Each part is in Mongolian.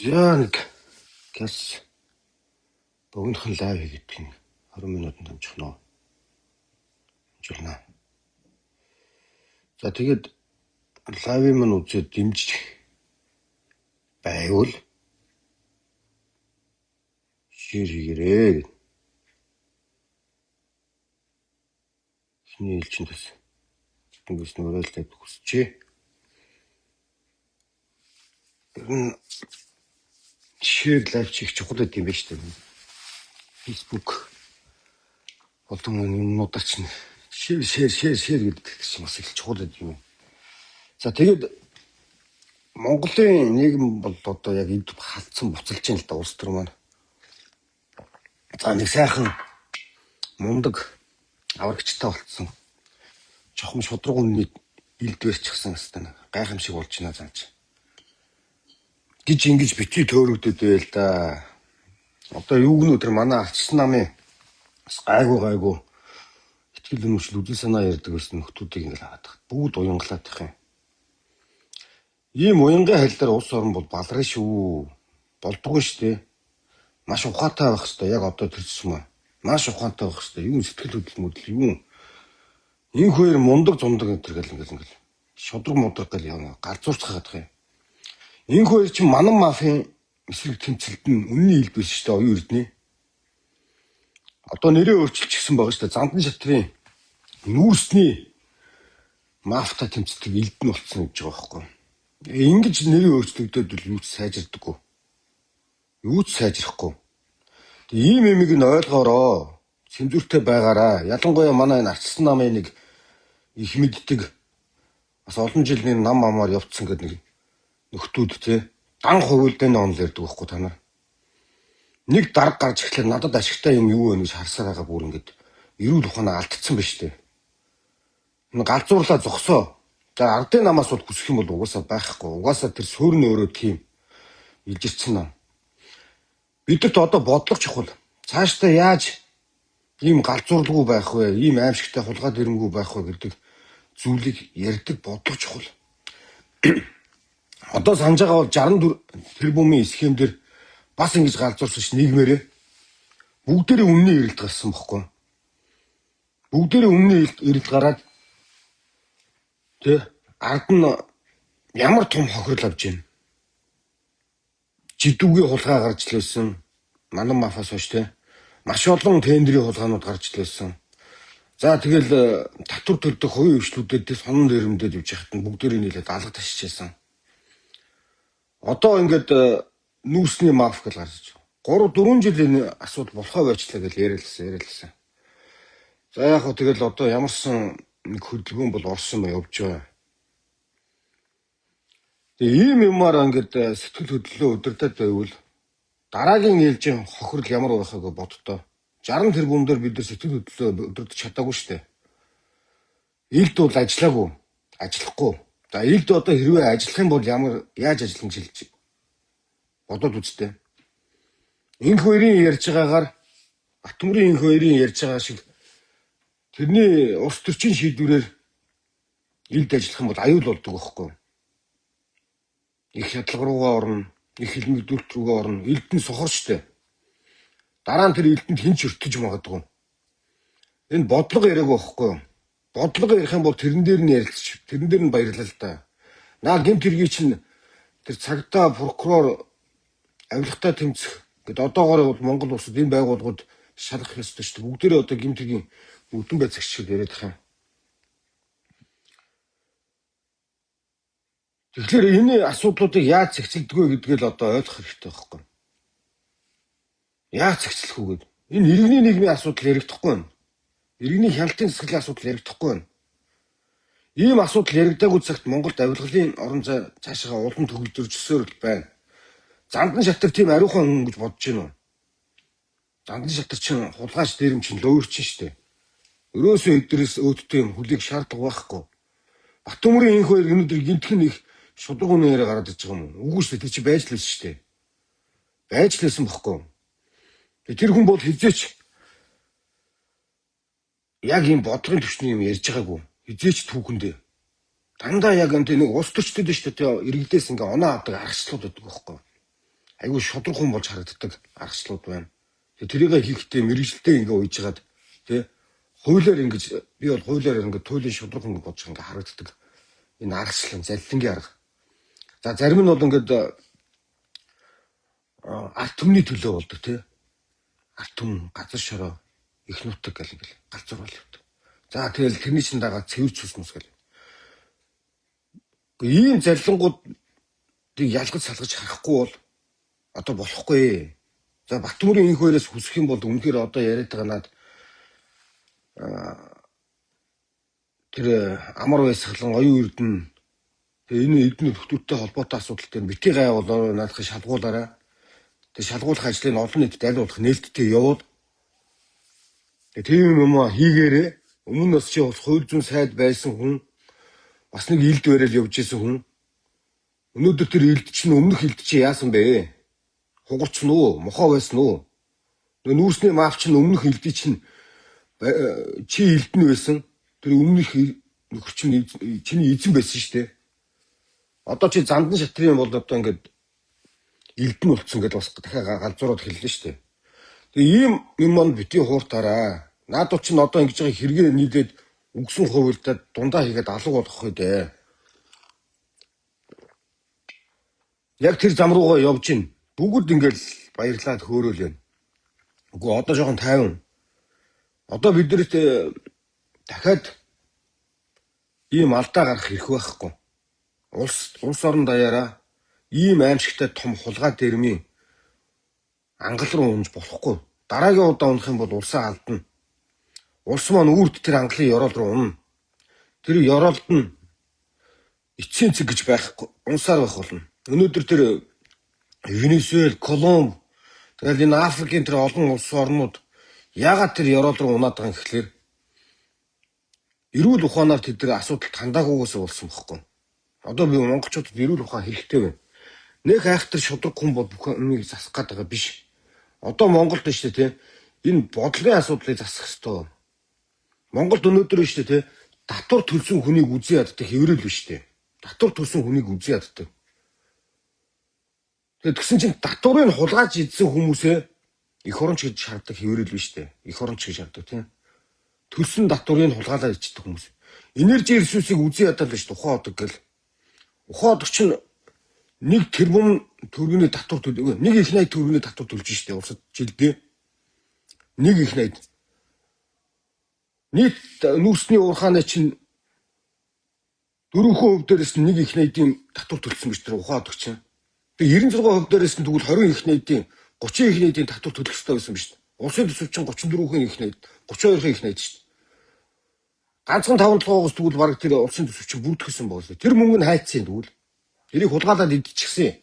За нэг газ богинохон live хийгээд тийм 20 минутанд дамжих нөө. Дамжуулна. За тэгээд live-ын маань үзээд дэмжиж байвал share хийгээрэй. Эхний ээлжинд бас тэнгээс нь уриалдаад хүсчээ. Ер нь share live хийх чухал байт юм байна шүү дээ. Facebook болон юмнуудаар чинь share share share share гэдэг чинь бас их чухал байт юм. За тэгээд Монголын нийгэм бол одоо яг эд халтсан буцалж байна л да улс төр маань. За нэг сайхан мундаг аврагчтай болцсон. Чухам шудраг үнний илд барьчихсан хэвээр гайхамшиг болж байна зааж. Гэж ингэж бити төөрөгдөд байл да. Одоо юу гэнэ тэр манай алчсан намын бас гайгүй гайгүй итгэл үнэмшил үзэл санаа ярьдаг байсан нөхдүүдийг ингээл аваад тах. Бүгд уянгалаад тах юм. Ийм уянгийн хайлаар улс орон бол баларна шүү. Болдгоо шүү дээ. Маш ухаантай байх хэрэгтэй. Яг одоо тэр зүсмээ. Маш ухаантай байх хэрэгтэй. Юу сэтгэл хөдлөл мөдөл юу. Энэ хоёр мундаг зундаг энэ төр гэл ингээл ингээл шудраг мудраг гэл явна. Галзуурцах гэдэг юм. Энэ хоёр чинь манан мафийн эсрэг тэмцэлд нь үнний хил биш шүү дээ оюун эрдэнэ. Одоо нэрээ өөрчилчихсэн байгаа шүү дээ. Зандан шатрын нүүрсний мафта тэмцдэг элдэн болцсон гэж байгаа байхгүй. Ингэж нэрээ өөрчлөгдөд бол юу ч сайжирдаггүй. Юу ч сайжрахгүй. Ийм юмыг нь ойлгоороо. Цэмзүүртэй байгаараа. Ялангуяа манай энэ арчсан намын нэг их мэддэг бас олон жил нэг нам амаар явцсан гэдэг нэг нөхдүүд те дан хувилдын онол ярьдаг байхгүй та нар. Нэг дарга гарч ирэхлээр надад ашигтай юм юу вэ гэж харсаар байгаа бүр ингээд эрүүл ухаанаа алдсан ба штэ. Энэ галзуурлаа зогсоо. За ардын намаас бол хүсэх юм бол угаасаа байхгүй. Угаасаа тэр суурь нь өөрөө тийм илжирсэн нам. Бидэрт одоо бодлого чухал. Цаашдаа яаж ийм галзуурлгүй байх вэ? Ийм аимшигтай хулгай дэрэмгүй байх вэ гэдэг зүйлийг ярьдаг бодлого чухал. Одоо санаж байгаа бол 64 тэрбумын схем дээр бас ингэж галзуурсан ш нийгмээрээ бүгдээрээ үнний эрэлт гарсан бохгүй. Бүгдээрээ үнний эрэлт гараад тэ ард нь ямар том хохирол авч байна. Жидүүгийн хулгай гарч лээсэн. Манан мафаас хойш тэ маш олон тендрийн хулгайнууд гарч лээсэн. За тэгэл татвар төлдөг хувийн хвшлүүдэд тэ сонон дээрэмдээд явж байхад нь бүгдээрээ нийлээд алга ташчихсан. Одоо ингээд нүүрсний маф гэж гарч 3 4 жил энэ асуудал болохоо байчлаа гэж яриалсан. За яг хөө тэгэл одоо ямарсан нэг хөдөлгөөн бол орсон ба явж байгаа. Тэгээ ийм юмар ингээд сэтгэл хөдлөлөө удирдах байвал дараагийн ээлжийн хохирол ямар байхыг боддоо. 60 тэрбум дээр бид нар сэтгэл хөдлөлөө удирдах чадаагүй шүү дээ. Илд бол ажиллаагүй, ажиллахгүй. За илд одоо хэрвээ ажиллах юм бол ямар яаж ажиллах юм шилж бодоод үзтээ. Инх хоёрын ярьж байгаагаар Батмөрийн инх хоёрын ярьж байгаа шиг тэрний улс төрчийн шийдвэрээр илд ажиллах юм бол аюул болдог байхгүй. Их хядлага руугаа орно, их хилмигдүүлэлт рүүгээ орно. Илд нь сохор штэ. Дараа нь тэр илдэнд хэн ч өртөж магадгүй. Энэ бодлого яриаг байхгүй юу? Бодлого ярих юм бол тэрэн дээр нь ярилцчих, тэрэн дээр нь баярлал л да. Наа гэмт хэргийг чинь тэр цагдаа прокурор авилгатай тэмцэх гэд одоогоор бол Монгол улсад энэ байгууллагууд шалгах ёстой шүү дээ. Бүгдээрээ одоо гэмт хэргийн үдэн байцаагч шиг яриад байгаа юм. Тэгэхээр энэ асуудлуудыг яаж зохицолдог вэ гэдгийг л одоо ойлгох хэрэгтэй байхгүй юу? Яаж зохицлох вэ гэд. Энэ иргэний нийгмийн асуудал яригдахгүй байна. Иргэний хяналтын засаглалын асуудал яригдахгүй байна. Ийм асуудал яригдаагүй цагт Монголд авилгалын орон зай цаашаа улам төгөлдржсөөр л байна. Зандан шатар тийм ариухан хүн гэж бодож байна уу? Зандан шатар чинь хулгайч дээрэм чинь лөөрчин штэ. Өрөөсөө эдрээс өөдтэй юм хүлээх шаардлага байхгүй. Батөмрийн инх хоёр өнөөдөр гинтхэн их шудраг үнэ яриа гараад иж байгаа юм уу? Үгүй штэ, тэр чинь байж л байсан штэ. Байж л байсан бохгүй. Тэр хүн бол хизээч яг ийм бодлогын түвшний юм ярьж байгаагүй. Хизээч түүхэндээ. Дандаа яг энэ нэг улс төрчдөд шүү дээ, иргэдээс ингээ оноо авдаг аргачлалууд байдаг байхгүй. Айгүй шудраг хүн болж харагддаг аргачлалууд байна. Тэгээ тэрийг хийхдээ мэргэжилтэй ингээ уйжгаад тий хуулиар ингэж би бол хуулиар ингээ туйлын шудраг хүн болж ингээ харагддаг. Энэ аргачлал заллингийн арга. За зарим нь бол ингээд ард түмний төлөө болдог тий. Ард түмэн газар шороо их нутаг гэл ингээл галзуур бол явдаг. За тэгэл тэрний чин дагаа цэвэр цус мус гэл. Гэхдээ ийм заллингуудыг ялгаж салгаж харахгүй бол одоо болохгүй. За Батмөрийн инх хоёроос хүсэх юм бол үнэхээр одоо яриад байгаа над тэр амар баясгалан оюун эрдэнэ тэгээ энэ эрдэнэ нөхдүүдтэй холбоотой асуудал дээр бити гай болоо наадахыг шалгуулаарай. Тэгээ шалгуулах ажлыг олон нийтэд аль болох нээлттэй явуул. Тэгээ тийм юм аа хийгээрээ. Өмнө нь бас чи бас хууль зүйн сайд байсан хүн бас нэг илд барайл явж исэн хүн. Өнөөдөр тэр илд чинь өмнөх илд чи яасан бэ? Хугарцсан уу? Мохоо байсан уу? Нүүрсний маф чинь өмнөх илдий чинь чи илдэн байсан. Тэр өмнөх нөхөр чинь чиний эзэн байсан шүү дээ. Одоо чи зандан шатрын бол одоо ингээд илдэн болцсон гэдээ бас дахиад галзуураад хэллээ шүү дээ. Тэгээ ийм юм маань бити хууртаараа. Наадуу чинь одоо ингэж байгаа хэрэгээ нийлээд үгсэн хувилдаад дундаа хийгээд алга болгох үү дээ. Яг тэр зам руугаа явж гин. Бүгд ингээл баярлаад хөөрөөл байна. Үгүй одоо жоохон тайван. Одоо биднэрт дахиад ийм алдаа гарах хэрэг байхгүй. Улс орон даяараа ийм аимшигтай том хулгай дэрмийн ангал руу унж болохгүй. Дараагийн удаа унах юм бол улсаа алдна. Улс маань үрд тэр ангалын ёроол руу унна. Тэр ёроолд нь эцсийн цэг гэж байхгүй. Унсаар байх болно. Өнөөдөр тэр Венесуэл, Колумб тэгэл энэ Африкийн тэр олон улс орнууд яагаад тэр ёроол руу унаад байгаа юм гэхлээр эрүүл ухаанаар тэд нар асуудалд хандаагүйгээс болсон бохгүй. Одоо би монголчуудад эрүүл ухаан хэрэгтэй байна. Нэг айхтар шудраг хүн бол бүх юмыг засах гээд байгаа биш. Одоо Монголд нь шүү дээ тий. Энэ бодлогын асуудлыг засах ёстой. Монголд өнөөдөр нь шүү дээ тий. Татвар төлсөн хүнийг үзэн яддаг хэврэл биш тий. Татвар төлсөн хүнийг үзэн яддаг. Тэгээд тэгсэн чинь татварыг хулгайж идсэн хүмүүсээ эх оронч гэж шаарддаг хэврэл биш тий. Эх оронч гэж шаарддаг тий. Төлсөн татварыг хулгайлаад ичдэг хүмүүс. Энержи ресурсыг үзэн ядаад л шүү ухаан одог гэл. Ухаан одог чинь нэг тэрбум төгрөгийн татвар төлөв. Нэг их найд төгрөгийн татвар төлж штэ улсад жилдээ. Нэг их найд. Нийт нүүрсний уурхааны чинь 4% дээрээс нь нэг их найдын татвар төлсөн гэж тэр ухаан одог чинь. Тэгээ 96% дээрээс нь тэгвэл 20 их найдын 30 их найдын татвар төлөх ёстой байсан биз. Улсын төсөв чинь 34-ийн их найд, 32-ын их найд шүү дээ. Ганцхан 5 7-оос тэгвэл бараг тэр улсын төсөв чинь бүрдэхсэн байгаа. Тэр мөнгө нь хайцсан тэгвэл. Тэрийг хулгайлаад идчихсэн.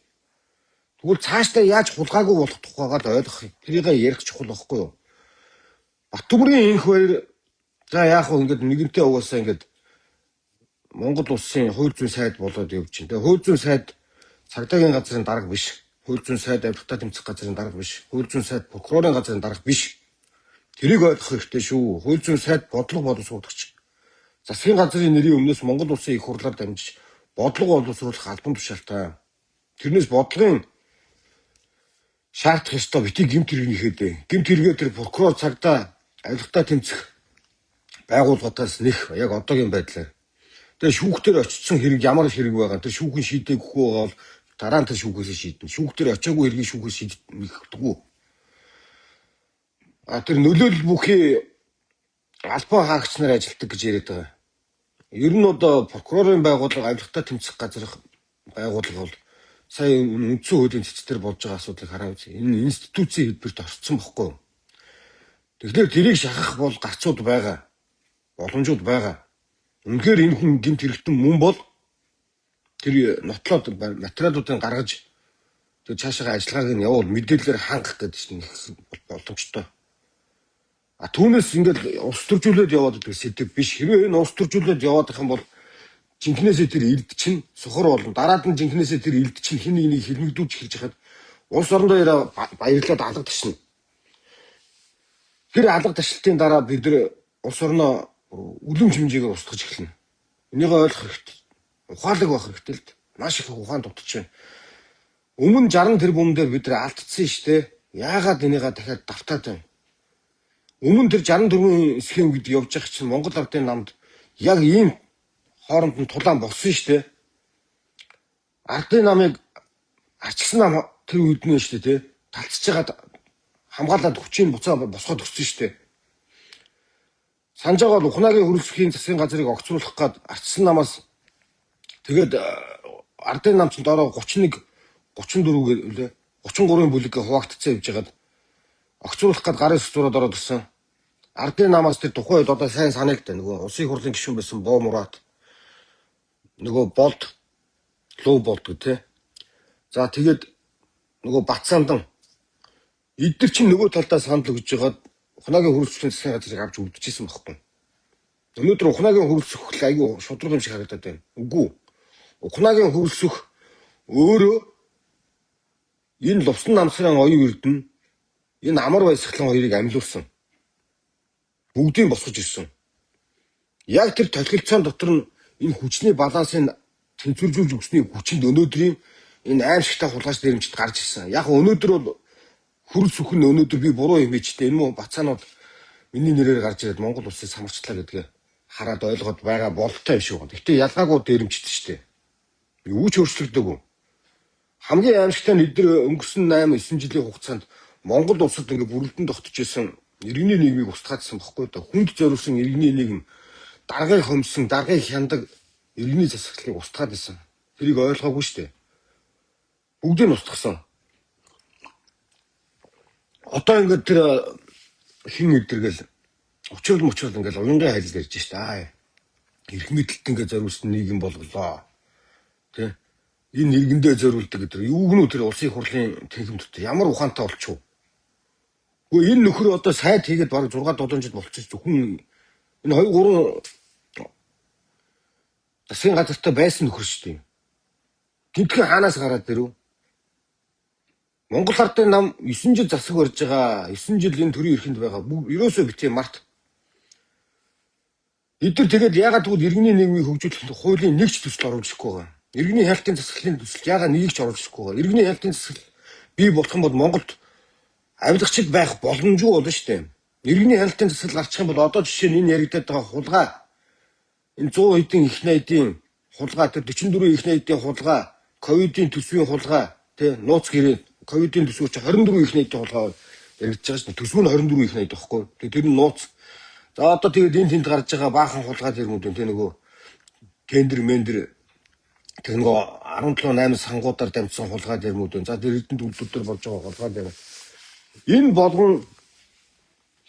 Тэгвэл цаашдаа яаж хулгайгүй болох тухайгаа л ойлгох юм. Тэрийг ярих чухал байхгүй юу? Батүмрийн инх баяр за яах вэ ингээд нэгэнтээ угаасаа ингээд Монгол улсын хууль зүйн сайд болоод явж байна. Тэгээ хууль зүйн сайд цагдаагийн газрын дарга биш. Хууль зүйн сайд авилгатай тэмцэх газрын дарга биш. Хууль зүйн сайд прокурорын газрын дарга биш. Тэрийг ойлгох хэрэгтэй шүү. Хууль зүйн сайд бодлого боловсруулагч. Засгийн газрын нэрийн өмнөөс Монгол улсын их хурлаар дамжиж бодлого боловсруулах албан тушаалтай. Тэрнээс бодлогын шаардах ёстой бити гэмт хэрэгнийхээ дээ. Гэмт хэрэгээ тэр прокурор цагдаа авилгатай тэмцэх байгууллагатаас нэх яг одоогийн байдлаар. Тэгээ шүүхтэр очсон хэрэг ямар хэрэг байгаа. Тэр шүүхэн шийдээгүй байгаа бол дараа нь тэр шүүхээс шийднэ. Шүүхтэр очиагүй хэргийг шүүхээс шийдэхгүй. А тэр нөлөөлөл бүхий албан хаагч нар ажилладаг гэж яриад байгаа. Ер нь одоо прокурорын байгууллага авилгатай тэмцэх газар байгууллага бол сая үндсэн хуулийн цэцтэр болж байгаа асуудлыг хараа үзье. Энэ институцийн хэлбэрт орцсон бохгүй юу? Тэгэхээр тэрийг шахах бол гарцууд байгаа. Боломжууд байгаа. Үнэхээр энэ хүн гэмт хэрэгтэн мөн бол тэр нотлоод материалуудыг гаргаж тэр цаашаа ажиллагааг нь явуул мэдээлэлээр хангах гэдэг чинь боломжтой. А түүнээс ингээд улс төржүүлээд яваад байдаг сэдэв биш. Хэрвээ энэ улс төржүүлээд яваад байх юм бол жинхнээсээ тэр илд чинь сохор болно. Дараад нь жинхнээсээ тэр илд чинь хин нэг хэлмэгдүүлж эхэлж хахад улс орондоо баярлаад алга ташна. Тэр алга ташлтын дараа бид нар улс орноо үлэмж хэмжээгээр устгаж эхэлнэ. Энийг ойлгох хэрэгтэй. Ухаалаг байх хэрэгтэй л дээ. Маш их ухаан дутаж байна. Өмнө 60 тэрбум дээр бид нар алдсан шүү дээ. Яагаад энийгээ дахиад давтаад байна? Өмнө тэр 64-ийн схем гэдэг явж байгаа чинь Монгол Ардын намд яг ийм хооронд нь тулаан болсон шүү дээ. Ардын намыг арчилсан нам тэр үед нь шүү дээ, тий. Талцж байгаад хамгаалаад хүчийг буцаа босгоод өгсөн шүү дээ. Санаж байгаа бол Ухнаагийн хөрөлцөхийн засгийн газрыг огцруулах гээд арчилсан намаас тэгээд Ардын нам чинь доороо 31 34 гэлээ 33-ын бүлэг хуваагдцсан явж байгаад огцруулах гээд гарын зураад ороод ирсэн. Ардын намаас тэр тухайн үед одоо сайн санаа л да, нөгөө улсын хурлын гишүүн байсан Боо Мурат, нөгөө Болд, Луу Болд гэх тээ. За тэгээд нөгөө Батсандан эдгээр чинь нөгөө талдаа санал өгж байгаад Ухнаагийн хөрөлцөхийн засгийн газрыг авч өвдөжсэн байхгүй. Өнөөдөр Ухнаагийн хөрөлцөх айгүй шудраг юм шиг харагдаад байна. Үгүй. Ухнаагийн хөрөлцөх өөрөө энэ Лувсан намсрын оюун эрдэнэ, энэ Амар баясгалан хоёрыг амьлуулсан. Бүгдийг босгож ирсэн. Яг тэр тохиролцоон дотор нь энэ хүчний балансыг тэнцвэржүүлж өгсөний хүчинд өнөөдрийн энэ аимшигтай хулгайч дээрэмчд гарч ирсэн. Яг өнөөдөр бол хөрөл сүхэн өнөөдөр би буруу юм хийжтэй. Энэ муу бацаанууд миний нэрээр гарч ирээд Монгол улсыг самарчлаа гэдгээ хараад ойлгоод байгаа бололтой юм шиг байна. Гэхдээ ялгаагүй дээрэмчд шүү дээ. Юу ч өөрчлөгдөөгүй. Хамгийн аимшигтай нь эдгээр өнгөрсөн 8 9 жилийн хугацаанд Монгол улсад ингээ бүрэлдэн тогтож исэн иргэний нийгмийг устгаадсан бохгүй да. Хүнд зориулсан иргэний нийгэм, даргыг хомсон, даргыг хяндаг иргэний засаглалыг устгаад исэн. Тэрийг ойлгоогүй шүү дээ. Бүгдийг нь устгасан. Одоо ингээд тэр хин эдэргээл учрал мучрал ингээл уянгын хайлал ярьж шүү дээ. Эрх мэдэлт ингээд зориулсан нийгэм болголоо. Тэ? Энэ иргэндээ зориулдаг гэдэг. Юу гэнүү тэр улсын хурлын танхим дотор ямар ухаантай болчих вэ? Гэхдээ энэ нөхөр одоо сайд хийгээд бараг 6 7 жил болчихсон чинь хүн энэ 2 3 засгийн газартай байсан нөхөр шүү дээ. Гинтхэн хаанаас гараад ирв? Монгол Ардын нам 9 жил засаг барьж байгаа. 9 жил энэ төрийн эрхэнд байгаа. Ерөөсөө битгий март. Эдгээр тэгээд ягаад тэгвэл иргэний нийгмийг хөгжүүлэх хуулийн нэг ч төсөл оруулж ирэхгүй байгаа. Иргэний хяналтын засаглалын төсөл ягаад нэг ч оруулж ирэхгүй байгаа. Иргэний хяналтын засаглал бий болох юм бол Монголд авилгачид байх боломжгүй болно шүү дээ. Иргэний хяналтын засаглал гарчих юм бол одоо жишээ нь энэ яригадаад байгаа хулгай, энэ 100 хэдэн их найдын хулгай, тэр 44 их найдын хулгай, ковидын төсвийн хулгай, тэ нууц гэрээ ковидын төсвөө чи 24 их найдын хулгай яригдж байгаа шүү дээ. Төсөв нь 24 их найд байхгүй. Тэр нь нууц. За одоо тэгээд энэ тэнд гарч байгаа баахан хулгай тэрмүүд тэ нөгөө тендер мендер тэр нөгөө 17 8 сангуудаар дамжсан хулгай тэрмүүд. За тэр эрдэнэ төлөвлөлтөөр дээр болж байгаа хулгай тэр. Энэ болгон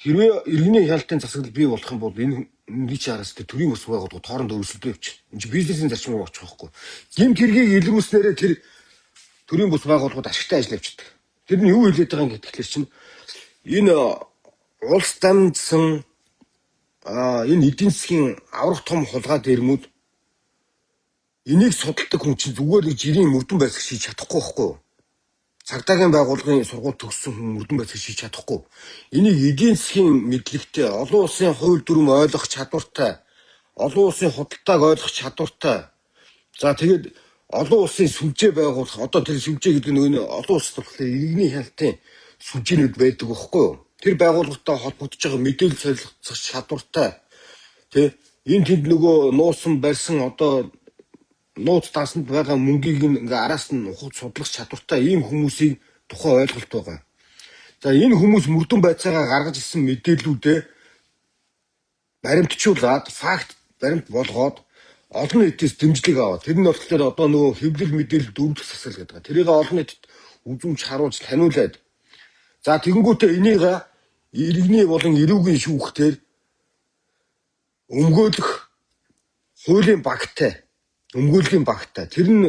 хэрвээ иргэний хяналтын засаглал бий болох юм бол энэ нэг чи араас тэр төрийн ус байгууллагууд хоорондоо өрсөлдөө явчих. Энэ чи бизнесийн зарчим руу очих байхгүй. Гэмт хэргийг илрүүлснээрээ тэр төрийн бус байгууллагууд ашигтай ажил явчихдаг. Тэр нь юу хэлээд байгаа юм гэхээр чинь энэ улс дамжсан энэ эдийн засгийн аврах том хулгай дэрмүүд энийг судалдаг хүн чинь зүгээр нэг жирийн мөрдөн байцаг шийдэж чадахгүй байхгүй юу? Цагдаагийн байгууллагын сургууль төгссөн хүн мөрдөн байцаг шийдэж чадахгүй. Энийг эдийн засгийн мэдлэгтэй, олон улсын хууль дүрм ойлгох чадвартай, олон улсын худалдааг ойлгох чадвартай. За тэгээд олон улсын сүлжээ байгуулах, одоо тэр сүлжээ гэдэг нь нөгөө олон улсад болохоор иргэний хяналтын сүлжээнүүд байдаг байхгүй юу? Тэр байгууллагатай холбогдож байгаа мэдээлэл солилцох чадвартай. Тэ энэ тэнд нөгөө нуусан барьсан одоо нууц дансанд байгаа мөнгийг ингээ араас нь ухаж судлах чадвартай ийм хүмүүсийг тухайн ойлголт байгаа. За энэ хүмүүс мөрдөн байцаагаа гаргаж ирсэн мэдээллүүдээ баримтжуулаад факт баримт болгоод олон нийтээс дэмжлэг аваад тэр нь болохоор одоо нөгөө хэвлэл мэдээлэл дөрөвдөх засаглал гэдэг. Тэрийг олон нийтэд үзүүлж харуулж таниулаад за тэгэнгүүтээ энийг иргэний болон эрүүгийн шүүхтэр өмгөөлөх хуулийн багтай, өмгөөллийн багтай. Тэр нь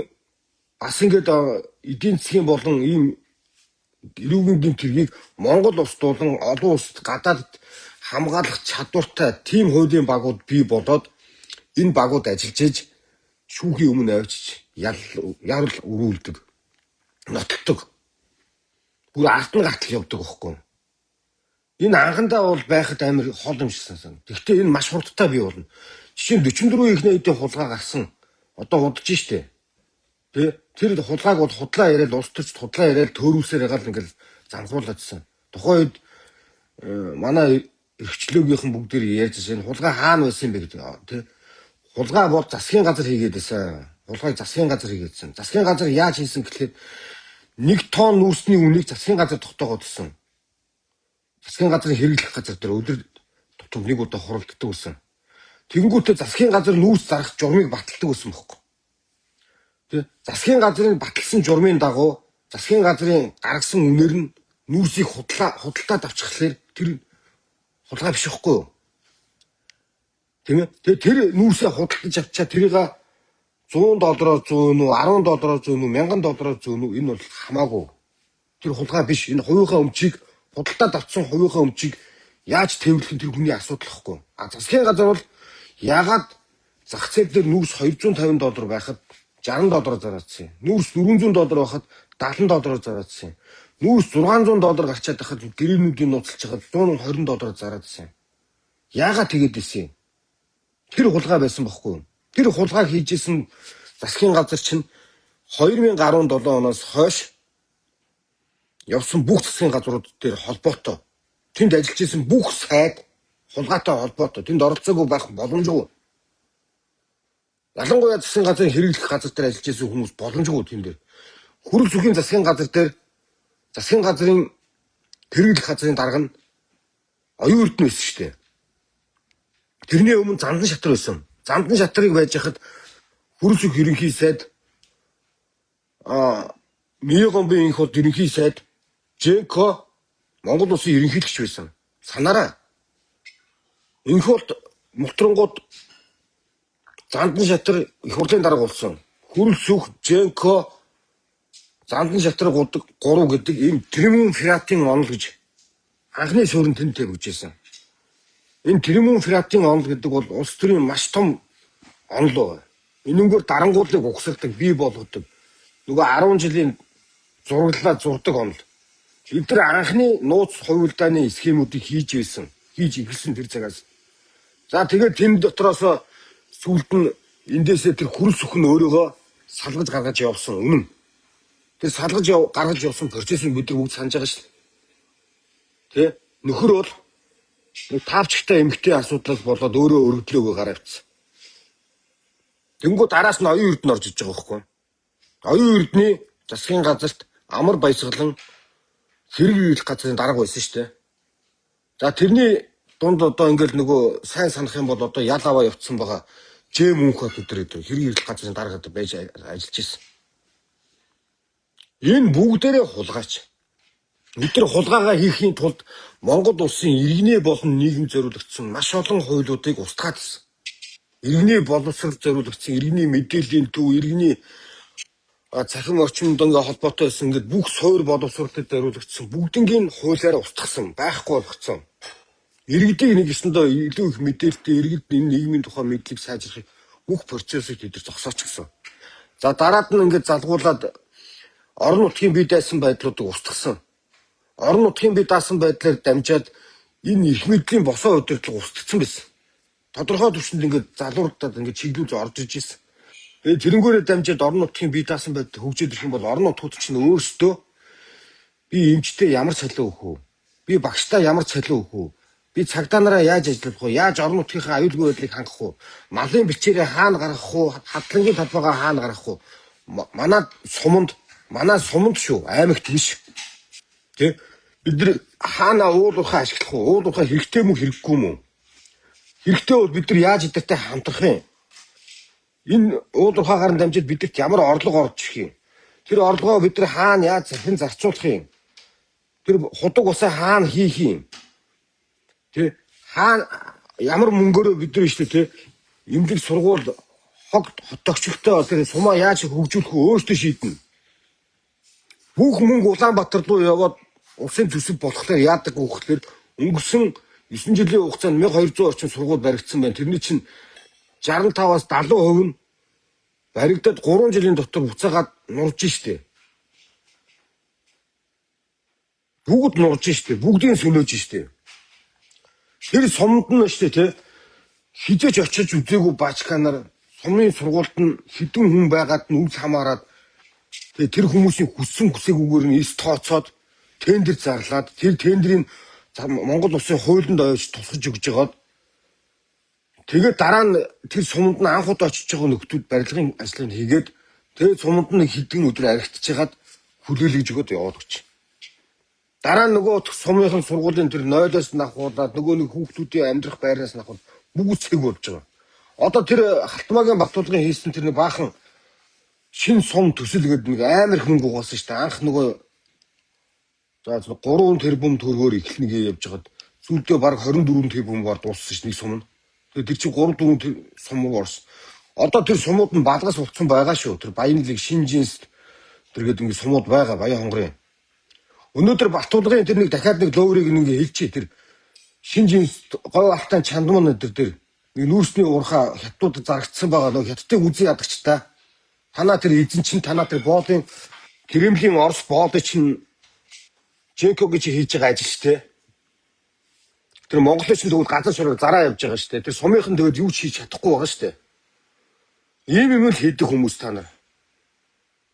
бас ингээд эдийн засгийн болон ийм эрүүгийн гэмт хэргийг Монгол улс болон олон улсад гадаадд хамгаалах чадвартай тийм хуулийн багууд бий болоод энэ багууд ажиллаж иж шүүхийн өмнө авчиж ярал өрүүлдэг, нотолдог. Бүр ард нь гартал явдаг байхгүй. Энэ анхандаа бол байхад амар хол юм шиг сансан. Гэхдээ энэ маш хурдтай бий болно. Жишээ нь 44 их найдын хулгай гарсан. Одоо худаж штэ. Тэ тэр хулгайг бол худлаа яриад улс төрчд худлаа яриад төөрүүлсээр байгаа л ингээл занхуулаадсан. Тухайн үед манай эрхчлөөгийнхэн бүгдээр ярьж байсан. Энэ хулгай хаана байсан юм бэ гэдэг тэ. Хулгай бол засгийн газар хийгээд байсан. Хулгайг засгийн газар хийгээдсэн. Засгийн газар яаж хийсэн гэхлээр 1 тонн нүүрсний үнийг засгийн газар тогтоогоодсон. Засгийн газрын хэрэглэх газар дээр өдөр тутам нэг удаа хуралддаг байсан. Тэгэнгүүтээ засгийн газар нүүрс зарах журмыг баталдаг байсан бохоо. Тэ засгийн газрын баталсан журмын дагуу засгийн газрын гаргасан үнээр нь нүүрсийг худалдаад авчихлаар тэр хулгай биш байхгүй юу? Тийм ээ? Тэгээ тэр нүүрсээ худалдаж авчаа тэрийг 100 доллараар зөөнө үү, 10 доллараар зөөнө үү, 1000 доллараар зөөнө үү энэ бол хамаагүй. Тэр хулгай биш. Энэ хувийнхаа өмчийг худалдаад авсан хувийнхаа өмчийг яаж тээвэрлэх нь тэр хүний асуудал байхгүй. А засгийн газар бол яагаад зах зээл дээр нүүрс 250 доллар байхад 60 доллараар зараадсан юм. Нүүрс 400 доллар байхад 70 доллараар зараадсан юм. Нүүрс 600 доллар гарчаад байхад гэрээнүүдийн нууцлж байхад 120 доллараар зараадсан юм. Яагаад тэгээд исэн юм? Тэр хулгай байсан бохгүй юу? Тэр хулгайг хийжсэн засгийн газар чинь 2017 оноос хойш явсан бүх засгийн газрууд дээр холбоотой. Тэнд ажиллаж исэн бүх сайд хулгайтай холбоотой. Тэнд оролцоогүй байх боломжгүй. Ялангуяа засгийн газрын хэрэглэх газар дээр ажиллаж исэн хүмүүс боломжгүй тэн дээр. Хүрэл зүхийн засгийн газар дээр засгийн газрын хэрэглэх газрын дарга нь оюун эрдэнэ байсан шүү дээ. Тэрний өмнө Зандан шатар байсан. Зандан шатрыг байж хахад Хүрэл зүх ерөнхий сайд Мегомбын инх бол ерөнхий сайд Женко Монгол улсын ерөнхийлөгч байсан. Санаарай. Инх бол мултрангууд Зандан шатар их хурлын дарга болсон. Хүрэл сүх Женко Зандан шатар 3 гэдэг ийм триумвиратын онол гэж анхны суурин тэнд тавигдсан. Энэ триумвиратын онол гэдэг бол улс төрийн маш том онол байна. Энэнгээр дарангуулыг угсардаг, бий болгодог. Нөгөө 10 жилийн зураглалаа зурдаг онол. Эдгээр анхны нууц хувилдааны схемүүдийг хийж байсан. Хийж эхэлсэн тэр цагаас. За тэгээд тэнд дотроос сүүлд нь эндээсээ тэр хүрэл сүх нь өөрийгөө салгаж гаргаж явсан үнэн. Тэр салгаж гаргаж явсан процессыг бид нар бүгд санаж байгаа шүү дээ. Тэ? Нөхөр бол нэг таавчтай эмэгтэй асуудлаас болоод өөрөө өргөдлөөгөө гараа авчихсан. Тэнгүү дараас нь оюун эрдэнэ орж иж байгаа байхгүй. Оюун эрдний засгийн газарт амар баясгалан хэрэг хийх газрын дарга байсан шүү дээ. За тэрний дунд одоо ингээл нөгөө сайн санах юм бол одоо ял аваа явцсан байгаа Жэм Мөнхөт өдр гэдэг хэрэг хийх газрын дарга байж ажиллаж исэн. Энэ бүгдээрээ хулгайч. Бид нар хулгайгаа хийхийн тулд Монгол улсын иргэний болон нийгэм зориулагдсан маш олон хуулиудыг устгаад ирсэн. Иргэний боловсрол зориулагдсан, иргэний мэдээллийн төв, иргэний цахим орчинд ингээ холбоотой байсан ингээд бүх суур боловсролтод зориулагдсан бүгднгийн хуулиар устгасан, байхгүй болгоцсон. Иргэдийг нэг ёсондоо илүү их мэдээлэлтэй иргэд энэ нийгмийн тухай мэдлэг сайжрахыг бүх процессыг тэд нар зогсоочсон. За дараад нь ингээд залгуулад орон нутгийн бие дайсан байдлуудыг устгасан. Орон нутгийн бие даасан байдлаар дамжаад энэ эрх мэдлийн босоо удирдлага устгацсан байсан. Тодорхой түвшинд ингээд залуурдаад ингээд чиглүүлж орж иж ирсэн. Тэгээд тэрнгүүрээ дамжаад орон нутгийн бие даасан байдал хөгжөөд ирэх юм бол орон нутгууд чинь өөрсдөө би эмчтэй ямар цалин өгөх үү? Би багштай ямар цалин өгөх үү? Би цагдаа нараа яаж ажиллах вэ? Яаж орон нутгийнхаа аюулгүй байдлыг хангах вэ? Малын бичээрээ хаана гаргах вэ? Хадлангийн талбайгаа хаана гаргах вэ? Манай суманд шүү, аймагт биш. Тэ? Бид нар хаана уул уурхай ашиглах вэ? Уул уурхай хэрэгтэй мүү, хэрэггүй мүү? Хэрэгтэй бол бид нар яаж эдгэртэй хамтрах юм? Энэ уул уурхайгаар нь дамжиж бидэрт ямар орлого орж ирэх юм? Тэр орлогоо бид нар хаана яаж хэрхэн зарцуулах юм? Тэр худаг усаа хаана хийх юм? Тэ? Хаана ямар мөнгөөрөө бид нар шүү дээ, тэ? Эмнэлэг сургууль хог хотогчтой тэр сумаа яаж хөгжүүлэх вэ? Өөрсдөө шийднэ. Бүх мөнгө Улаанбаатар руу яваад улсын төсөв болохоор яадаг вэ гэхлээр өнгөрсөн 9 жилийн хугацаанд 1200 орчим сургууль баригдсан байна. Тэрний чинь 65-аас 70% нь баригдаад 3 жилийн дотор буцаагаад нурж штэ. Бүгд нурж штэ. Бүгдийг сөлөөж штэ. Тэр сумд нь штэ тэ хизээч очиж үзээгүй баачка нар сумын сургуульд нь хэдэн хүн байгаад нь үл хамааран Тэгээ тэр хүмүүсийн хүссэн хүсээгүйгээр нь эс тооцоод тендер зарлаад тэр тендрийн Монгол улсын хуулинд ойж тусгаж өгж байгаад тэгээд дараа нь тэр суманд нь анх удаа очиж байгаа нөхдүүд барилгын ажлыг хийгээд тэгээд суманд нь хэдэн өдөр архитж хагаад хүлээлгэж өгөөд яваад өгч. Дараа нь нөгөө сумынхан сургуулийн тэр 0-оос навхуулаад нөгөө нэг хүүхдүүдийн амьдрах байрнаас навхуул бүгд цэг болж байгаа. Одоо тэр Халтмаагийн Баттулгын хийсэн тэр нэг баахан шин сум төсөл гэдэг нэг амар их мөнгө угаасан шүү дээ. Анх нөгөө за 3 тэрбум төгрөгөөр эхлэнэ гэж явж байгаад сүүлдээ бараг 24 тэрбумаар дууссан шүү нэг сум нь. Тэгээд тэр чинь 3 4 сум орсон. Одоо тэр сумууд нь балгас утсан байгаа шүү. Тэр Баянлыг шин жинс тэр гэдэг ингэ сумууд байгаа Баян хонгорын. Өнөөдөр Баттулгын тэр нэг дахиад нэг лөөрийг нэг хэлчихье тэр шин жинс говь алтан чандман тэр тэр нэг нүүрсний уурхаа хятадууд зарагдсан байгаа нөө хятадыг үзэн ядагч та. Танаа тэр эзэн чинь танаа тэр боолын Кремлийн Орос боолыг чинь Жеко гэж хийж байгаа ажил шүү дээ. Тэр Монголын чинь тэгвэл газар шороор зараа явж байгаа шүү дээ. Тэр сумынхан тэгээд юу ч хийж чадахгүй байгаа шүү дээ. Ийм юм л хийдэг хүмүүс та нар.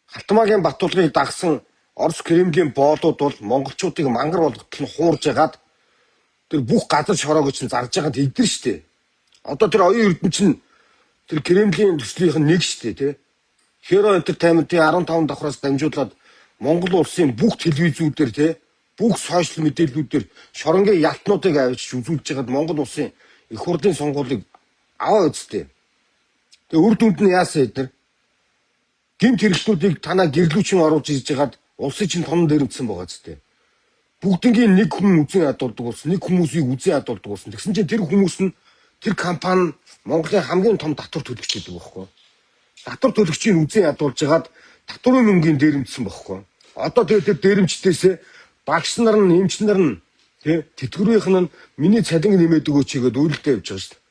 Халтмаагийн Баттулгыг дагсан Орос Кремлийн боолууд бол монголчуудыг мангар болготол нь хуурж ягаад тэр бүх газар шороог чинь зарж байгаа нь тэдэр шүү дээ. Одоо тэр оюун эрдэнэ чинь тэр Кремлийн төслийнх нь нэг шүү дээ, тий. Hero Entertainment-ийн 15 давхраас дамжуулаад Монгол улсын бүх телевизүүдээр тий бүх сошиал мэдээллүүдээр шоронгийн ялтнуудыг авчиж үзүүлж байгаад Монгол улсын их хурлын сонгуулийг аваа үсттэй. Тэгээ үр дүнд нь яасан эднэр гэмт хэрэгтнүүдийг танаа гэрлүүчин оруулж ирж байгаад улсын чинь тонон дээрэмдсэн байгаа зү. Бүгднгийн нэг хүн үзэн ядуулдаг болсон, нэг хүмүүсийг үзэн ядуулдаг болсон. Тэгсэн чинь тэр хүмүүс нь тэр компани Монголын хамгийн том татвар төлөгч гэдэг байхгүй. Татвар төлөгчийг үзэн ядуулж байгаад татварын мөнгөний дээрэмдсэн байхгүй. Одоо тэгээ тэр дээрэмчдээсээ багш нар нь, эмч нар нь, тий, тэтгэврийнх нь миний цалин нэмээд өгөөч хийгээд үйлдэл явж байгаа шүү дээ.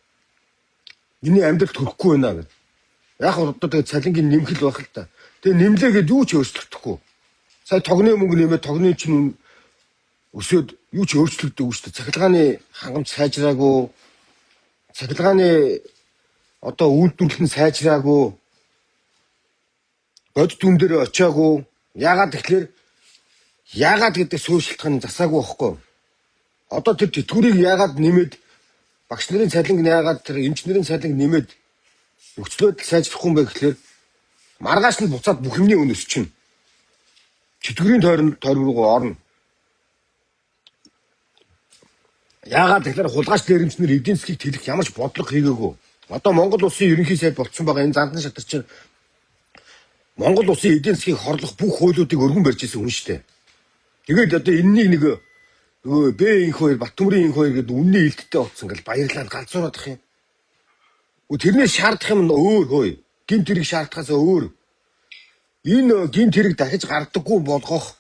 Миний амьдрал төрөхгүй байна гэдэг. Яг одоо тэгээ цалингийн нэмхэл байх л та. Тэгээ нэмлээгээд юу ч өөрчлөгдөхгүй. Сая тогны мөнгө нэмээд тогны чинь өсөөд юу ч өөрчлөгдөөгүй шүү дээ. Цахилгааны хангамж сайжраагүй. Цахилгааны одоо үйлдвэрлэл нь сайжраагүй. Бодит үн дээр очиагүй. Яагаад тэгэхээр яагаад гэдэг суурь шалтгаан засаагүй байхгүй. Одоо тэр тэтгэврийг яагаад нэмээд багш нарын цалинг яагаад тэр эмч нарын цалинг нэмээд нөхцөл байдал сайжрахгүй юм бэ гэхлээр маргааш нь буцаад бүх юмны үн өсчихнө. Чөтгөрийн тойрог руу орно. Яагаад тэгэхээр хулгайч дээрэмчнэр эдийн засгийг тэлэх ямар ч бодлого хийгээгүй. Одоо Монгол улсын ерөнхий сайд болцсон байгаа энэ зандан шатар чинь Монгол улсын эдийн засгийг хорлох бүх хуулиудыг өргөн барьж ирсэн хүн шүү дээ. Тэгээд одоо энэнийг нэг нөгөө Б инх хоёр Батөмрийн инх хоёр гэдэг үнний илттэй болсон гэл баярлаад галзуураад ах юм. Тэрнээс шаардах юм өөр хөөе. Гэмт хэрэг шаардахаас өөр. Энэ гэмт хэрэг дахиж гардаггүй болгох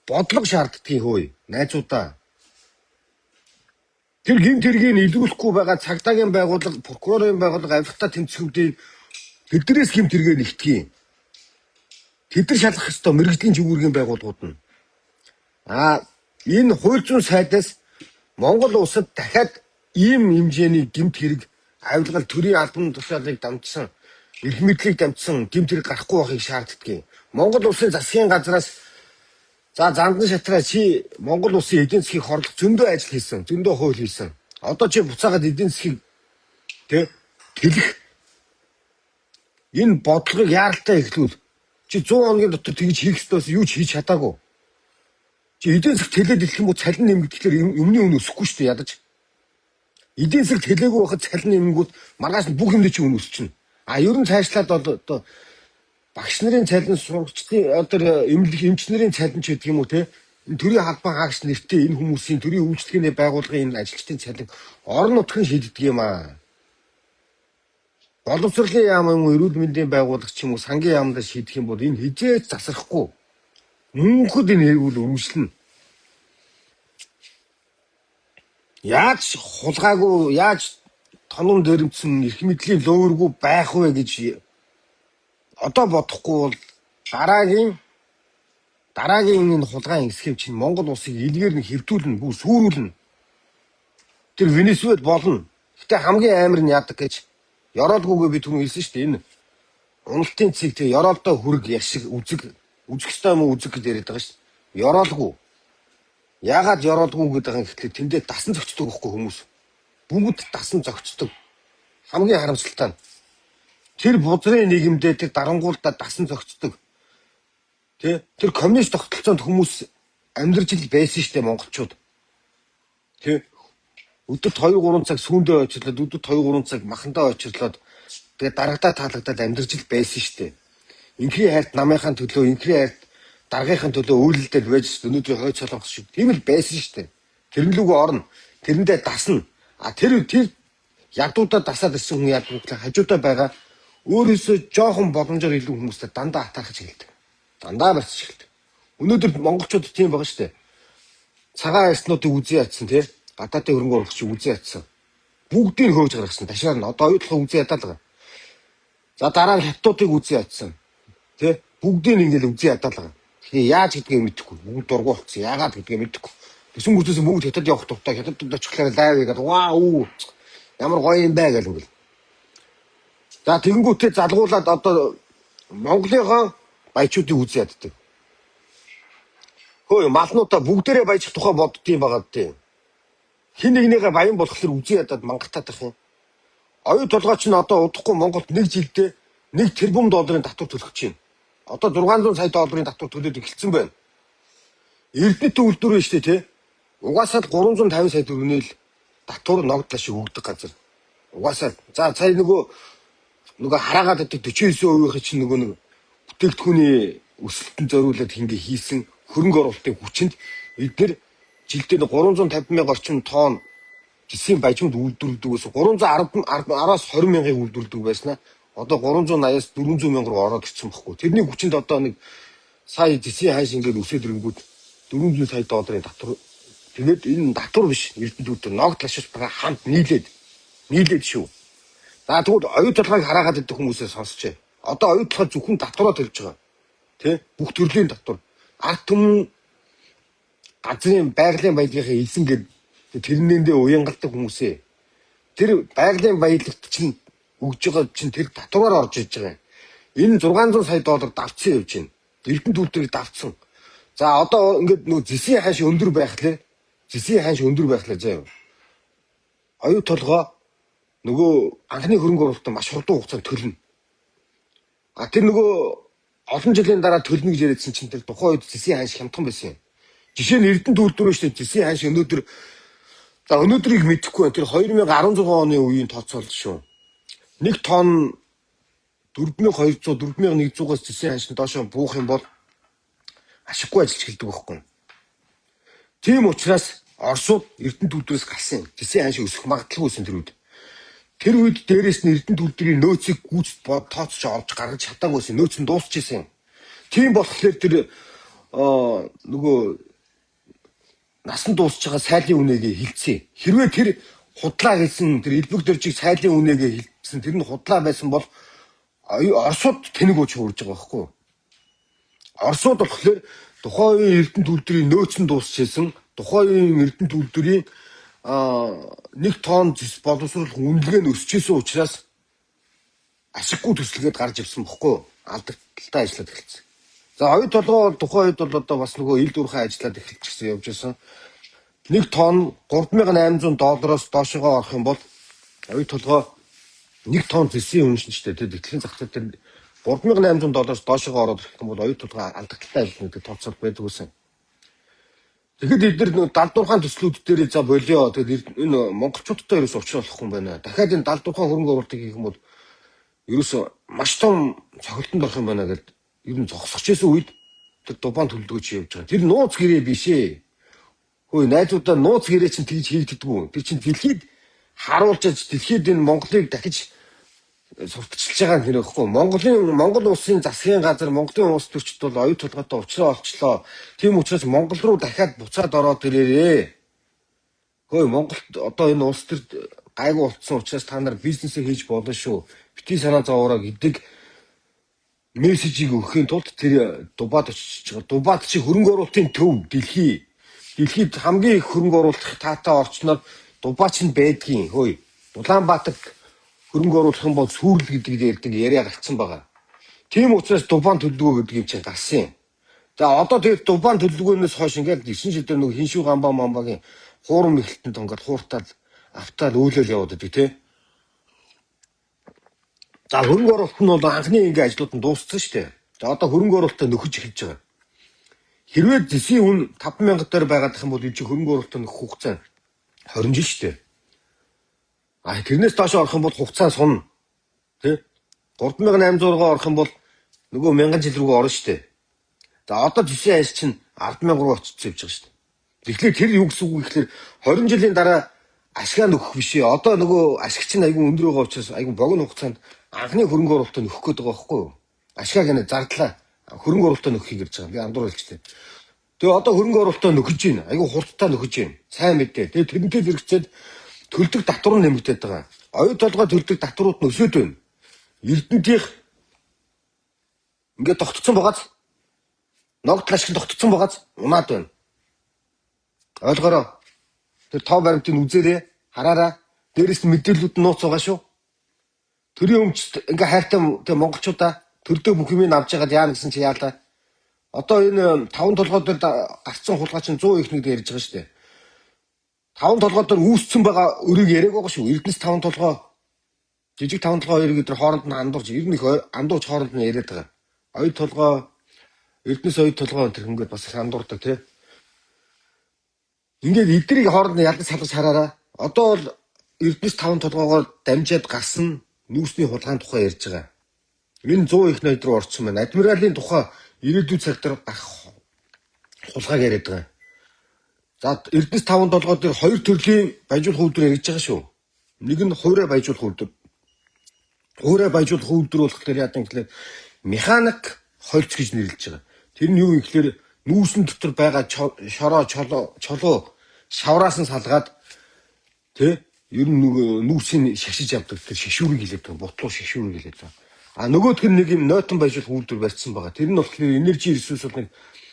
бодлого шаарддгийг хөөе. Найзуудаа. Тэр гэмт хэргийг илрүүлэхгүй байгаа цагдаагийн байгууллага, прокурорын байгууллага, авилгатай тэмцэхүүдийн тэднээс гэмт хэргээ нэгтгэе. Тэд нар шалгах ёстой мэргэжлийн чиглэлийн байгууллагууд нь. А энэ хууль зүйн сайдаас Монгол улсад дахиад ийм хэмжээний гэмт хэрэг авилгал төрийн албан тушаалыг дамжсан, эрх мэдлийг дамжсан гэмт хэрэг гарахгүй байхыг шаарддаг. Монгол улсын засгийн газраас за зандан шатраа чи Монгол улсын эдийн засгийг хорлох зөндөө ажил хийсэн, зөндөө хууль хийсэн. Одоо чи буцаагаад эдийн засгийг тэ тэлэх энэ бодлогыг яаралтай эхлүүл. Чи 100 хоногийн дотор тэгж хийх ёстойс юу ч хийж чадаагүй. Чи эдийн засаг тэлээд идэх юм уу цалин нэмэгдэхлээр юмны үн өсөхгүй шүү дээ ядаж. Эдийн засаг тэлээгүй байхад цалин нэмэнгүүт маргааш нь бүх юмны чи үн өсчихнө. А ер нь цаашлаад бол одоо багш нарын цалин сурагчдын одоо эмнэлэг эмч нарын цалин ч гэдэг юм уу те энэ төрийн албан хаагч нэртэй энэ хүмүүсийн төрийн үйлчлэгээний байгууллагын энэ ажилчдын цалин орон нутгийн шийддэг юм аа. Боловсролын яам юм уу эрүүл мэндийн байгууллага ч юм уу сангийн яамдаа шийдэх юм бол энэ хизээч засрахгүй. Мөнхөд энэ эргүүл өргөжлөнө. Яаж хулгайгүй, яаж тонон дээрэмдсэн эрх мэдлийн лөөргүй байх вэ гэж одоо бодохгүй бол дараагийн энэ хулгайн эсхэв чинь Монгол улсыг илгээр нь хэвтүүлнэ, бүр сүрүүлнэ. Тэр Венесуэл болно. Гэтэ хамгийн амар нь яадаг гэж ёроолгүйгээ би түрүүн хэлсэн шүү дээ. Энэ Уналтын цэг тэг ёроолдоо хүрэг яшиг үзэг үзэх ёстой юм уу үзэг гэж яриад байгаа шүү дээ. Ёроолгүй. Яагаад ёроолгүй гэдэг юм гэхлээр тэндээ дасан зөгцдөг байхгүй хүмүүс. Бүгд дасан зөгцдөг. Хамгийн харамсалтай нь тэр бузрын нийгэмдээ тэр дарангуулдаа дасан зөгцдөг. Тэ? Тэр коммунист тогтолцоонд хүмүүс амьдарч ил байсан шүү дээ монголчууд. Тэ? Өдөрт 2 3 цаг сүүндээ очирлоод өдөрт 2 3 цаг махандаа очирлоод тэгээ дарагдаа таалагдаад амьдарч ил байсан шүү дээ. Инхрийн хайрт намынхаа төлөө, инхрийн хайрт даргийнхын төлөө үйлдэл байж шүү дээ. Өнөөдрийн хойд солонгос шиг тийм л байсан шүү дээ. Тэрэн лүгөө орно. Тэрэндээ дасна. А тэр тэр ядуудаа дасаад ирсэн хүн ядуу гэхлээр хажуудаа байгаа өөрөөсөө жоохон боломжоор илүү хүмүүстэй дандаа атаархаж эхэлдэг. Дандаа барьж эхэлдэг. Өнөөдөр монголчууд тийм байгаа шүү дээ. Цагаан арьснуудыг үзэн ядсан тий. Гадаадын хөрөнгө оруулагчийг үзэн ядсан. Бүгдийг хөөж гаргасан. Ташаар нь одоо оюутлага үзэн ядаа л байгаа. За дараа нь хятадуудыг үзэн ядсан. Тэ? Бүгдийг ингээл үзэн ядаа л байгаа. Тэгэхээр яаж гэдгийг мэдэхгүй. Бүгд дургу болцсон. Яагаад гэдгийг мэдэхгүй. Тэсэн мөртөөс бүгд хятад явах дуртай. Хятадд очихлаар лайв хийгээд ваа үү ямар гоё юм бэ гэл ингээл. За тэгэнгүүтээ залгуулад одоо Монголынхоо баячуудыг үзэн яддаг. Хөөе малнуудаа бүгдээрээ баяжих тухай боддгийм байгаа даа. Хин нэгнийгээ баян болохоор үзэн ядаад мангатаад ах юм. Оюу толгой чинь одоо удахгүй Монголд нэг жилдээ 1 тэрбум долларын татвар төлөх чинь. Одоо 600 сая долларын татвар төлөөд эхэлсэн байна. Эрдэнэт үйлдвэр нь шүү дээ тий. Угаасаа л 350 сая төгрөний л татвар ногдлоо шиг өгдөг газар. Угаасаа за сая нөгөө хараагаад байдаг 49%-ийн чинь нөгөө нэг бүтээгдэхүүний өсөлтөнд зориулаад хингээ хийсэн хөрөнгө оруулалтын хүчинд эдгээр жилдээ 350 мянга орчим тонн зэсийн баяжмууд үйлдвэрлэдэг байсан. 310-аас 20 мянгаыг үйлдвэрлэдэг байснаа одоо 380-аас 400 мянга руу ороод ирсэн байхгүй. Тэрний хүчинд одоо нэг сая зэсийн ханш ингээд өсөөд ирэнгүүт 400 сая долларын татвар. Тэгээд энэ татвар биш, Эрдэнэт үйлдвэр ногд лашиж байгаа хамт нийлээд шүү. За тэгвэл оюу толгойг хараагаад идэх хүмүүсээ сонсчээ. Одоо оюу толгой зөвхөн татвараа төлж байгаа. Тэ? Бүх төрлийн татвар. Ард түмэн газрын байгалийн баялагын элсэн гээд тэрнээндээ уянгалдаг хүмүүсээ. Тэр байгалийн баялагт чинь өгж байгаа чинь тэр татвараар орж иж байгаа юм. Энэ 600 сая доллар давцсан явж байна. Эрдэнэт үйлдвэрийг давцсан. За одоо ингээд нөгөө зэсийн ханш өндөр байхлаа. Зэсийн ханш өндөр байхлаа заяа. Оюу толгой нөгөө анхны хөрөнгө оруулалтаа маш хурдан хугацаанд төлнө. А тэр нөгөө олон жилийн дараа төлнө гэж яриадсан чинь тэр тухайн үед зэсийн ханш хямдхан байсан юм. Жишээ нь Эрдэнэт үйлдвэр шүү дээ. Зэсийн ханш өнөөдөр за өнөөдрийг мэдэхгүй байна. Тэр 2016 оны үеийн тооцоолол шүү. 1 тонн 4200 4100-аас зэсийн ханш нь доошоо буух юм бол ашиггүй ажиллаж эхэлдэг байхгүй. Тийм учраас Оросууд Эрдэнэт үйлдвэрээс гарсан юм. Зэсийн ханш өсөх магадлалгүй байсан тэр үед. Тэр үед дээрээс нь Эрдэнэт үйлдвэрийн нөөцийг гүйцэд тооцож олж гаргаж чадаагүйсэн. Нөөц нь дуусчихсан юм. Тийм болохоор тэр нөгөө насан дуусч байгаа сайлын үнэгээ хилцээ. Хэрвээ тэр худлаа хийсэн тэр элбэг дөржийг сайлын үнэгээ хилцсэн тэр нь худлаа байсан бол Оросууд тэнэг ууч хуурж байгаа байхгүй юу? Оросууд болохоор тухайн үеийн Эрдэнэт үйлдвэрийн нөөц нь дуусчихсан. Тухайн үеийн Эрдэнэт үйлдвэрийн 1 тонн зэс боловсруулах үнэлгээ нь өсөжсэн учраас ашиггүй төсөлгээд гарч ирсэн бохгүй юу? Алдагдaltaй ажиллаад эхэлсэн. За оюу толгой бол тухайн үед бол одоо бас нөгөө ил дүүрхэн ажиллаад эхэлчихсэн явж байсан. 1 тонн 3800 доллароос доошогоо орох юм бол оюу толгой 1 тонн зэсийн үнэ шүү дээ. Дэлхийн зах зээл дээр 3800 доллароос доошогоо ороод ирэх юм бол оюу толгой алдагдaltaй ажиллана гэдэг тооцоол байдаг байсан. Тэгэхэд эдгээр нөгөө далдуурхаан төслүүд дээр за болио. Тэгээд энэ монголчуудтай ерөөс учрал болохгүй юм байна. Дахиад энэ далдуурхаан хөрөнгө оруулалтыг хийх юм бол ерөөсөө маш том цохилтонд орох юм байна гэд ер нь зогсож байсан үед тэр Дубаан төлөвлөгөө чи явж байгаа. Тэр нууц гэрээ биш ээ. Хөөе найзуудаа нууц гэрээ чинь тэгж хийгддэггүй. Тэр чинь дэлхийд харуулж дэлхийд энэ Монголыг дахиж сурталчилж байгаа юм хэрэг байхгүй. Монгол улсын засгийн газар Монголын улс төрчид бол оюу толгойтой уулзраа олчлоо. Тийм учраас Монгол руу дахиад буцаад ороод ирээрээ. Хөөе Монголд одоо энэ улс төр гайгүй болцсон учраас та нар бизнесээ хийж болно шүү. Бити санаа зовоороо гэдэг мессежийг өгөхийн тулд тэр Дубайд очиж байгаа. Дубайд чи хөрөнгө оруулалтын төв дэлхий. Дэлхийд хамгийн их хөрөнгө оруулах таатай орчноор Дубай ч байдгийн. Хөөе Улаанбаатар хөрөнгө оруулах юм бол сүрэл гэдэг ярьдаг яриа гарцсан байгаа. Тийм учраас Дубаан төлөвлөгөө гэдэг юм чинь гарсан юм. За одоо тэгээд Дубаан төлөвлөгөөнөөс хойш ингээд 9 жил дээр нөгөө хиншүү гамба мамбагийн хуурам эхлэлтэнд ингээд хууртаал автаал өөлөөл яваад байдаг тий. За хөрөнгө оруулалт нь бол анхны ингээ ажлууд нь дууссан шүү дээ. За одоо хөрөнгө оруулалтаа нөхөж эхэлж байгаа. Хэрвээ зэсийн үн 5000 дээр байгаад их юм бол энэ чинь хөрөнгө оруулалтаа нөхөх хугацаа 20 жил шүү дээ. А тэрнээс доош орох юм бол хугацаа сунна. Тэ? 3800 руу орох юм бол нөгөө 1000 жил рүү орно шүү дээ. За одоо зэсийн айс чинь 100000 руу очиж явж байгаа шүү дээ. Тэгэхээр тэр юу гэсэн үг вэ гэхээр 20 жилийн дараа ашгаа нөхөх биш ээ. Одоо нөгөө ашиг чинь айгүй өндөр байгаа учраас айгүй богино хугацаанд анхны хөрөнгө оруулалтаа нөхөх гээд байгаа байхгүй юу? Ашгаа гэнэ зардлаа. Хөрөнгө оруулалтаа нөхөхийг ярьж байгаа. Би андуур хэлчихсэн. Тэгээ одоо хөрөнгө оруулалтаа нөхөж байна. Айгүй хурдтай нөхөж байна. Сайн мэдээ. Тэгээ тэрнтэй зэрэгцээд төлдөг татвар нь нэмэгдээд байгаа. Оюу толгой төлдөг татварууд нь өсөд байна. Эрдэнтийнх ингээд тогтцсон байгааз ногдол ашиг тогтцсон байгааз унаад байна. Ойлгоорой. Тэр тоо баримтыг үзээрэй. Хараараа. Дээрээс нь мэдээллүүд нь нууц байгаа шүү. Төрийн өмч ингээ хайртай тэг монголчуудаа төрдөө бүх юмыг авч яагаад яана гэсэн чи яалаа. Одоо энэ таван толгой дээр гарцсан хулгай чинь 100 их нэг дээр ярьж байгаа шүү дээ. Таван толгой дээр үүссэн байгаа өрийг яриаг байгаа шүү. Эрдэнэс таван толгой жижиг таван толгой хоёрыг өдр хооронд нь андуурч ер нь их андуурч хооронд нь яриад байгаа. Оюу толгой Эрдэнэс оюу толгой энэ хөнгөд бас их андуурдаг тий. Ингээд эднийг хооронд нь ялгаж салгаж хараараа. Одоо бол Эрдэнэс таван толгоогоор дамжаад гарсан нүүрсний хулгайн тухай ярьж байгаа. Энэ 100 их ноёд руу орсон байна. Адмиралын тухай ирээдүйн цаг дээр гарах хулгайг яриад байгаа. За Эрдэнэс таван толгой дээр хоёр төрлийн баяжуулах үйлдвэр ярьж байгаа шүү. Нэг нь хувраа баяжуулах үйлдвэр. Хувраа баяжуулах үйлдвэр болохоор яадан гэхлээр механик хольц гэж нэрлэж байгаа. Тэр нь юу юм гэхлээр нүүрсэн дотор байгаа шороо чолоо шавраас нь салгаад тий ер нь нөгөө нүүрсийг шашиж авдаг тэр шишүүрийг хэлээд байгаа. Бутлуу шишүүрийг хэлээд байгаа. А нөгөөх нь нэг юм нойтон баяжуулах үйлдвэр барьсан байгаа. Тэр нь болохоор энержи ресурс бол нэг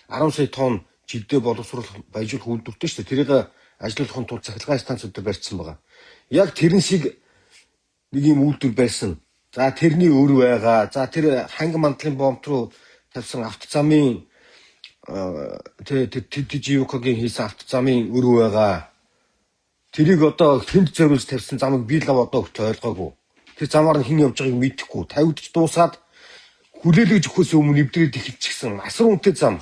10 сая тонн жилдээ боловсруулах баяжуулах үйлдвэртэй шүү дээ. Тэрийг ажиллуулахын тулд цахилгаан станцууд дээр барьсан байгаа. Яг тэрэн шиг нэг юм үйлдвэр барьсан. За тэрний өр байгаа. За тэр ханга мандлын бомб руу тавьсан автозамын ТЖВК-гийн хийсэн автозамын өр байгаа. Тэрийг одоо хүнд зориулж тавьсан замыг би лав одоо хүртэл ойлгоогүй. Тэр замаар нь хэн явж байгааг мэдэхгүй. Тавигдж дуусаад хүлээлгэж өгөхөөс өмнө эвдрээд эхэлчихсэн. Асар үнэтэй зам.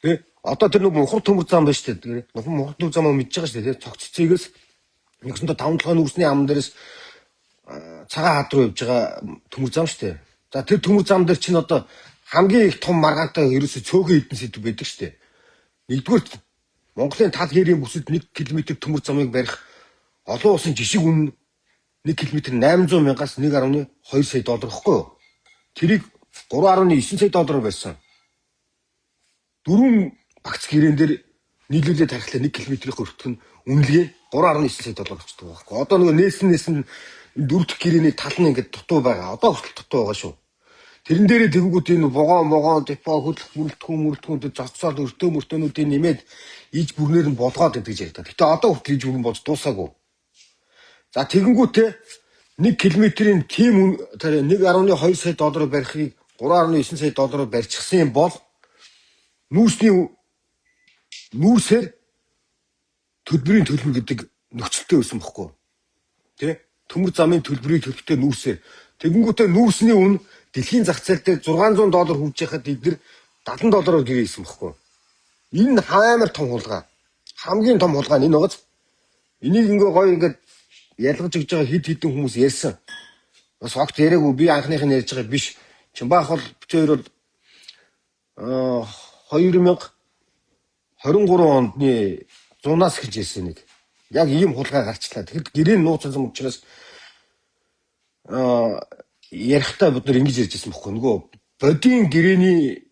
Тэ? Одоо тэр нэг мухар төмөр зам байна шүү дээ. Мухар төмөр замаа мэдж байгаа шүү дээ. Тэ? Цогц цэгээс нэгсэндээ таван толгойн нүрсний ам дээрээс цагаан хад руу явж байгаа төмөр зам шүү дээ. За тэр төмөр зам дээр чинь одоо хамгийн их том маргаантай ерөөсө цөөхөн хэдэн сэдв байдаг шүү дээ. Нэгдүгээр Монголын тал хээрийн бүсэд 1 км төмөр замыг барих олон улсын жишиг үнэ 1 км 800 мянгаас 1.2 сая доллар гэхгүй юу? Тэрийг 3.9 сая доллараар барьсан. Дөрвөн багц гэрээн дээр нийлүүлээд харихлаа 1 км-ийн өртөх нь үнэлгээ 3.9 сая доллар болчихдог байхгүй. Одоо нөгөө нээсэн дөрөв дэх гэрээний тал нь ингээд дутуу байгаа. Одоо хүртэл дутуу байгаа шүү. Тэрэн дээрээ тэгэнгүүт энэ вогоон депо хөдлөх бүрэлдэхүүн мөрөлдөхүүн зогсоол өртөө мөртөөнүүдийн нэмээд иж бүрнээр нь болгоод байдаг гэж ярьдаг. Гэтэ одоо хүртэл иж бүрэн болж дуусаагүй. За тэгэнгүүтээ 1 км-ийн тийм 1.2 сая доллараар барихыг 3.9 сая доллараар барьчихсан юм бол нүүрсний нүүрсээр төлбөрийн төлбөр гэдэг нөхцөлтэй байсан бохгүй. Тэ? Төмөр замын төлбөрийг төлөхтэй нүүрсээр. Тэгэнгүүтээ нүүрсний үн дэлхийн зах зээл дээр 600 доллар хүрж яхад эдгээр 70 доллараар гэрээ хийсэн бохгүй. Энэ амар том хулгай. Хамгийн том хулгай нь энэ байгааз. Энийг ингээ гоё ингээ ялгаж өгж байгаа хэд хэдэн хүмүүс ярьсан. Бас огт яриаггүй би анхных нь ярьж байгаа биш. Чимбаах бол битээр бол 2023 ондны зунаас гэж ярьсан нэг. Яг ийм хулгай гарчлаа. Тэгэхэд гэрээ нууцсан учраас ярихдаа бид нар ингэж ярьж байсан бохгүй. Нөгөө бодийн гэрээний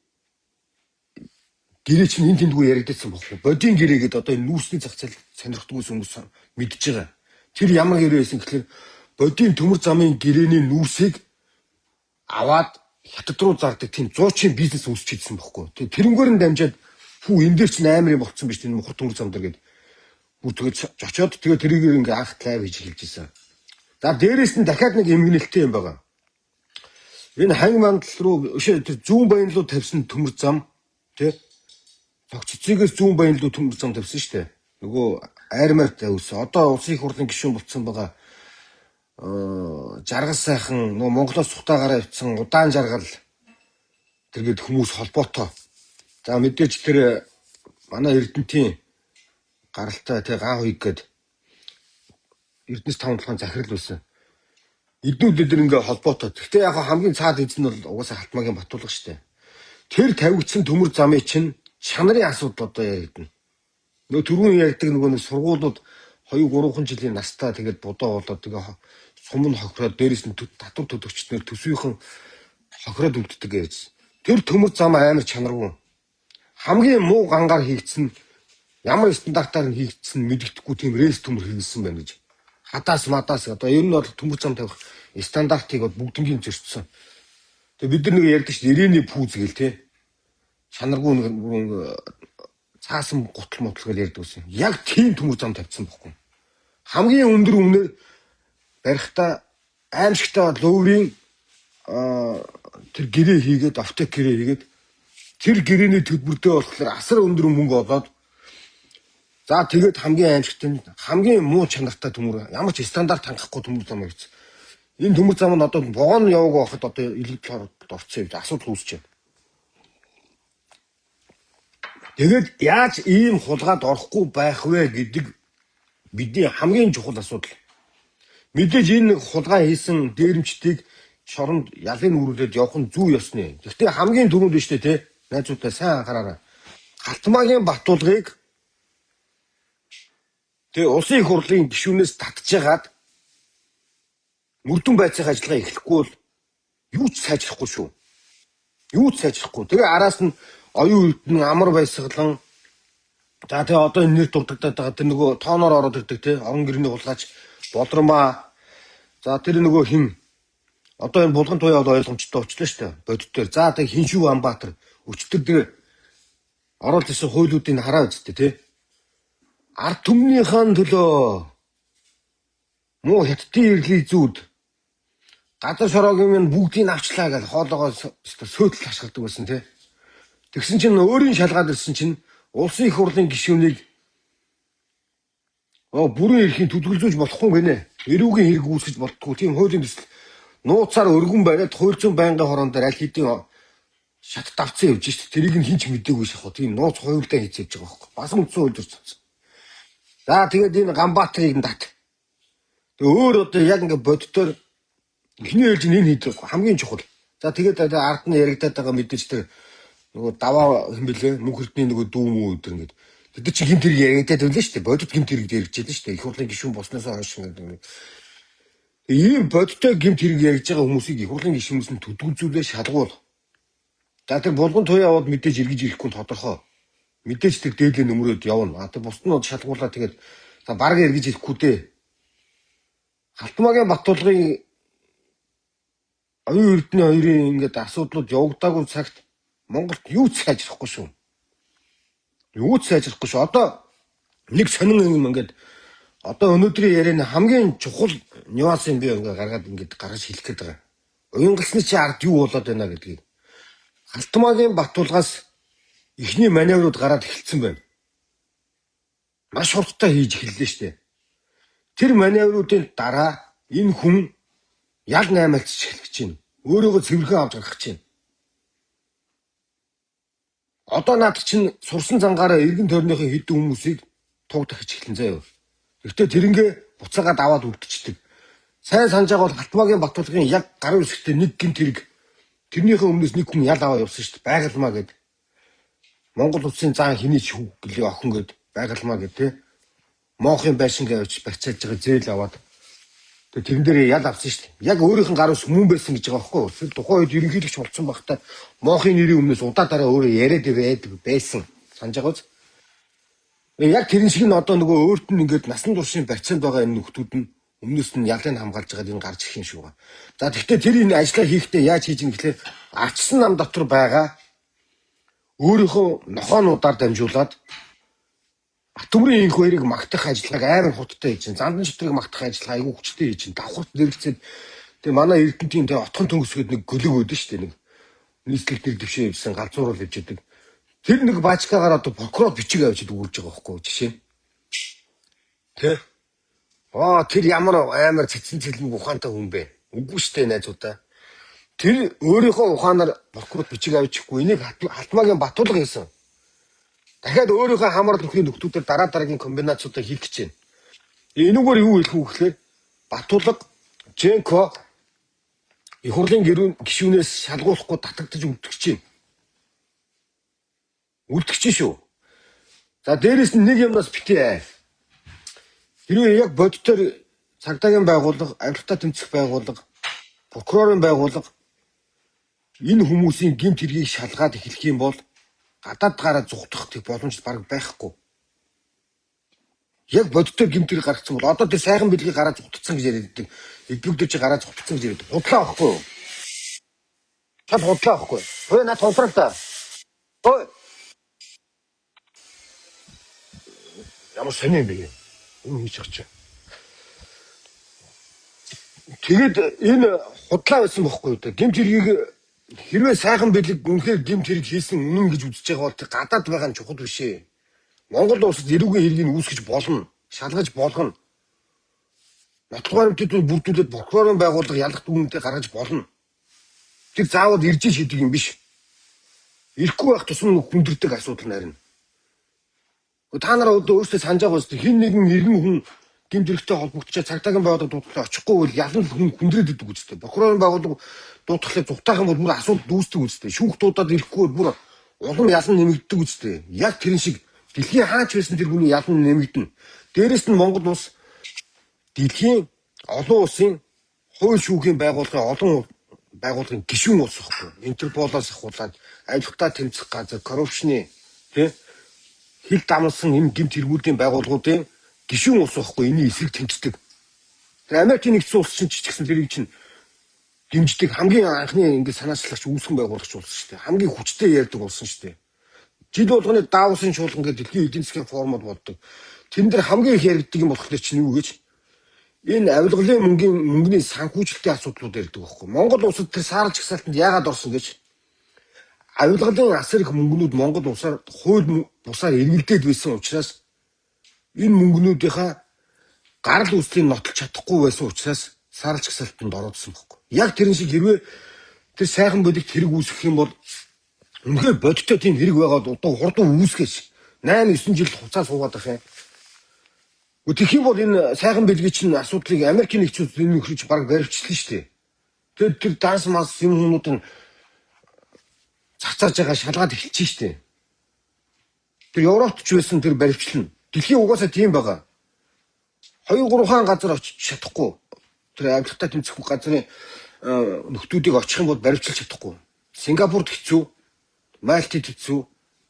гэрээ чинь энэ тэндгүй яригдсан бохгүй. Бодийн гэрээ гэдэг одоо энэ нүүрсний зах зээл сонирхдаг хүмүүс мэдж байгаа. Тэр ямар гэрээ байсан гэхэлэр бодийн төмөр замын гэрээний нүүрсийг аваад хятад руу зардаг тийм зуучин бизнес үүсчихсэн бохгүй. Тэрнгээр нь дамжаад хүү энэ дээр чинь амар юм болцсон биш энэ мухар төмөр зам дээр гээд бүр тэгээд зочоод тэгээд тэрийг ингээ анх лайв хийж эхэлж ирсэн. За дээрээс нь дахиад нэг эмгэнэлтэй юм байгаа. Энэ ханги мандал руу тэр зүүн баян руу тавьсан төмөр зам тий цогццигээс зүүн баян руу төмөр зам тавьсан шүү дээ. Нөгөө айрмаар тавьсан. Одоо улсын их хурлын гишүүн болсон байгаа жаргал сайхан нөгөө Монголоос сухтаагаараа явцсан удаан жаргал тэргээд хүмүүс холбоотой. За мэдээж тэр манай Эрдэнтийн гаралтай тий ган хуйг гээд Эрдэнэс таван толгойн захирал байсан. Эднүүд эдэр ингээ холбоотой. Гэхдээ яг хамгийн цаад эзэн нь бол угаасаа Халтмаагийн Батулга шүү дээ. Тэр тавигдсан төмөр замын чинь чанарын асуудал одоо яригдана. Нөгөө түрүүн ярьдаг нөгөө нэг сургуулиуд 2 3 жилийн настай тэгээд будаа болоод тэгээ сум нь хохироод дээрэс нь татвар төлөгчднэр төсвийнхэн хохироод үлддэг гэж. Тэр төмөр зам амар чанаргүй. Хамгийн муу гангаар хийгдсэн, ямар стандартаар нь хийгдсэн мэддэхгүй тийм рельс төмөр хэрэгэлсэн байна гэж. Хадаас мадаас одоо ер нь бол төмөр зам тавих стандартыг бол бүгднгийн зөрчсөн. Тэгээ бид нар нэг ярьдаг шүү дээ, ирээний пүүз гэл те. Чанаргүй нэг цаасан гутал мутал гэл ярьдаг байсан. Яг тийм төмөр зам тавьсан бохгүй. Хамгийн өндөр өмнөр барихтаа аимшигтай лөөврийн тэр гэрээ хийгээд, офтек гэрээ хийгээд тэр гэрээний төлбөрдөө болохоор асар өндөр мөнгө олоод за тэгээд хамгийн аимшигтай нь хамгийн муу чанартай төмөр, ямар ч стандарт хангахгүй төмөр зам гэсэн. Энэ төмөр зам нь одоо вогон яваагүй байхад одоо илэгдэл орцсон юм асуудал үүсэж байна. Тэгээд яаж ийм хулгайд орохгүй байх вэ гэдэг бидний хамгийн чухал асуудал. Мэдээж энэ хулгай хийсэн дээрэмчдийг шоронд ялын үүрүүлээд явах нь зүү ёсны. Гэхдээ хамгийн түрүүнд нь шүү дээ, тэ? Найзуудаа сайн анхаараарай. Халтмаагийн Батулгыг тэ улсын их хурлын гишүүнээс татжгаад мөрдөн байцаах ажиллагаа эхлэхгүй бол юу ч сайжрахгүй шүү. Юу ч сайжрахгүй. Тэгээ араас нь оюун эрдэнэ амар баясгалан за тэгээ одоо энэ нэр дурддагдаад байгаа тэр нөгөө тооноор ороод ирдэг те орон гэрний хулгайч Болормаа. За тэр нөгөө хин одоо энэ булган туяа бол ойлгомжтой болчлоо шүү дээ. Бодит дээр. За тэг хин шүү Амбаатар өчтөр тэр оруулж ирсэн хуйлуудыг хараа үзтээ те. Ард түмнийхэн төлөө муу хятадын ирлий зүүд газар шороогийн минь бүгдийг авчлаа гэж хоолоогоо сөөдөл хашгирдаг байсан те. Тэгсэн чинь өөрийн шалгаад ирсэн чинь улсын их хурлын гишүүнийг бүрэн эрхийн түлхэлзүүлж болохгүй гинэ. Эрүүгийн хэрэг үүсгэж болтгүй. Тийм хуулийн төсөл нууцаар өргөн бариад хууль зүйн байнгын хорон дээр аль хэдийн шат давцсан явж шít. Тэрийг нь хинч мдээгүй шах. Тийм нууц хуйлдаа хийж явж байгаа байхгүй. Бас үндсэн хууль зөрчсөн. За тэгээд энэ Ганбаатарыг нь дат. Тэг өөр одоо яг ингээ боддоор эхний ээлж нь энэ хийдэг хамгийн чухал. За тэгээд ард нь яригадаад байгаа мэдээж тэр нөгөө даваа хэн бэлээ мөнх эрдний нөгөө дүү мүү өдр ингээд тэд нар чинь гэмт хэрэг яригадаад байлаа шүү дээ. Бодит гэмт хэрэг яригдж байлаа шүү дээ. Их хурлын гишүүн болсноос хойш ингээд ийм бодиттой гэмт хэрэг яригдж байгаа хүмүүсийг их хурлын гишүүнээс нь төдгүүлзүүлээ шалгуул. За тэр булган туяа яваад мэдээж эргэж ирэхгүй нь тодорхой. Мэдээж тэр дээдлийн нөмрөөд явна. А тэр бусд нь шалгуулаа тэгээд за бараг эргэж ирэхгүй дээ. Халтмаагийн Батулгын оюун эрдэнэ хоёрын ингээд асуудлууд явагдаагүй цагт Монголд юу ч сайжрахгүй шүү. Юу ч сайжрахгүй шүү. Одоо нэг сонин юм ингээд одоо өнөөдрийн ярианы хамгийн чухал нюансыг би ингээд гаргаад ингээд гаргаж хэлэх гээд байгаа. Уянгалсны чи ард юу болоод байна гэдгийг. Халтмаагийн Батулгаас эхний маневрууд гараад эхэлсэн байна. Маш хурдтай хийж эхэллээ шүү дээ. Тэр маневруудын дараа энэ хүн ял наймаалцж эхлэх гэж байна. Өөрөөгөө цэвэрхэн авч гарах гэж байна. Одоо наад чинь сурсан зангаараа эргэн тойрныхын хэдэн хүмүүсийг туг дахиж эхлэн заяа. Гэхдээ тэрнгээ буцаагаад аваад үлдчихдэг. Сайн санаж байгаа бол Халтмаагийн Батулгын яг гарын үсгтээ нэг гинт хэрэг тэрнийхээ өмнөөс нэг хүн ял аваа явсан шүү дээ. Байгалмаа гэд. Монгол улсын зан хэний ч хүүг гэлээ охин гэд байгалмаа гэд те. Монхын байшин гэж барьцааж байгаа зээл аваад тэгээ тэрэн дээр ял авсан шүү дээ. Яг өөрийнх нь гар ус хүмүүн байсан гэж байгаа байхгүй юу? Тэр тухайн үед ерөнхийлөгч болсон багтаа Монхын нэрийн өмнөөс удаа дараа өөрөө яриад байдаг байсан. Санаж байгаа үз? Яг тэрэн шиг нь одоо нөгөө өөрт нь ингээд насан туршийн барьцаанд байгаа энэ нөхдүүд нь өмнөөс нь ялыг хамгаалж байгаад энэ гарч ирэх юм шиг байна. За тэгвэл тэр энэ ажлаа хийхдээ яаж хийж ийн гэхлээр арчсан нам дотор байгаа өөрийнхөө нохоонуудаар дамжуулаад Атөмрийн инх хоёрыг магтах ажиллагааг амар хурдтай хийж чинь. Зандан шутрыг магтах ажиллагаа айгүй хүчтэй хийж чинь. Давхарт зэрэгцээд Тэгээ манай Эрдэнтийн тэгээ отхон төнгөсгöd нэг гөлөг өгдөн шүү дээ. Нэг нийслэл нэр дэвшээ явсан галзуурал явж идэг. Тэр нэг баачкагаар одоо прокурор бичиг авчид үүрж байгаа байхгүй жишээ. Тэ? Аа, тэр ямар амар цэцэн цэлмэг ухаантай хүн бэ? Үгүй шүү дээ, найзуудаа. Тэр өөрийнхөө ухаанаар прокурор бичиг авчихгүй, энийг Халтмаагийн Батулга хийсэн. Дахиад өөрийнхөө хамаар нөхрийн нөхдүүдээр дараа дараагийн комбинацуудаа хийх гэж байна. Энүүгээр юу хэлэх үү гэхээр Батулга, Женко их хурлын гишүүнээс шалгуулахгүй татагдаж үлдэх гэж байна. Үлдэх чинь шүү. За, дээрэс нь нэг юмнаас битээ. Хэрвээ яг бодитоор цагдаагийн байгууллага, авилгатай тэмцэх байгууллага, прокурорын байгууллага энэ хүмүүсийн гэмт хэргийг шалгаад эхлэх юм бол гадаад гараа зугтах тэг боломж бараг байхгүй. Яг бодитоор гэмт хэрэг гаргацсан бол одоо тэр сайхан бэлгийг гараа зугтцсан гэж яриад байдаг. Элбэг дээр чи гараа зугтцсан гэж яриад. Худлаа байхгүй юу? Чал худлаа байхгүй юу? Ой, над худраа та. Ой. Ямар сони юм бэ? Энэ хийж байгаа чи. Тэгээд энэ худлаа байсан бохгүй юу? Гэмт хэргийг хэрвээ сайхан бэлэг үнэхээр гэмт хэрэг хийсэн үнэн гэж үзэж байгаа бол гадаад байгаа нь чухал биш ээ. Монгол улсад эрүүгийн хэргийг үүсгэж болно. Шалгаж болгоно. Нотлох баримтыг бүрдүүлээд прокурорын байгууллага ялах дүгнэлтээ гаргаж болно. Тэр заавал ирж шийдэг юм биш. Ирэхгүй байх тусам хүндэрдэг асуудал нарийн. Та нар одоо өөрсдөө санаж байгаа үст хин нэгэн иргэн хүн гэмт хэрэгтэй холбогдчиход цагдаагийн байгууллага дуудахлаа очихгүй бол ялан хүн хүндрээд идэг үстэй. Прокурорын байгууллага дуудахлаа зугтаах юм бол бүр асуудал үүсдэг үстэй. Шүүх дуудаад ирэхгүй бол бүр улам ялан нэмэгддэг үстэй. Яг тэрэн шиг дэлхийн хаач байсан тэр хүний ялан нэмэгдэнэ. Дээрэс нь Монгол улс дэлхийн олон улсын хууль шүүхийн байгууллагын олон байгууллагын гишүүн улс байхгүй. Интерполоос ахуулаад авилгатай тэмцэх газар, коррупшны тий хил дамнасан юм гэмт хэрэгүүдийн байгууллагуудын гишүүн улс байхгүй, энэний эсрэг тэмцдэг. Тэр Америкийн нэгдсэн улс чинь ч гэсэн тэрийг чинь дэмждэг хамгийн анхны ингээд санаачлагч үүсгэн байгуулагч улс шүү дээ. Хамгийн хүчтэй ярьдаг улс шүү дээ. Жил болгоны Давосын чуулган гэдэг дэлхийн эдийн засгийн форумод боддог. Тэн дээр хамгийн их яригддаг юм болохоор чинь юу гэж энэ авилгалын мөнгөний санхүүжилтийн асуудлууд ярьдаг байхгүй. Монгол улсад тэр саарл жагсаалтанд яагаад орсон гэж авилгалын асар их мөнгнүүд Монгол улсаар хууль бусаар эргэлдээд байсан учраас энэ мөнгнүүдийнхаа гарал үүслийг нотолж чадахгүй байсан учраас саарл жагсаалтанд ороодсон байхгүй. Яг тэрэн шиг хэрвээ тэр сайхан бодит хэрэг үүсгэх юм бол үнэхээр бодиттой тийм хэрэг байгаад одоо хурдан үүсгэж 8 9 жил хугацаа суугаад байх юм. Тэгэх юм бол энэ сайхан бэлгийн чинь асуудлыг Америкийн нэгдсэн улс энэ нөхрөж баг баривчлаа шүү дээ. Тэр тэр данс мас юм хүмүүд нь цацааж байгаа шалгаад эхэлж шүү дээ. Тэр Европт ч байсан тэр баривчлал нь. Дэлхийн угаасаа тийм байгаа. 2 3 хаан газар очиж чадахгүй. Тэр авилгатай тэмцэх газрын нөхдүүдийг очих юм бол баривчилж чадахгүй. Сингапурт хэцүү, Мальтид хэцүү.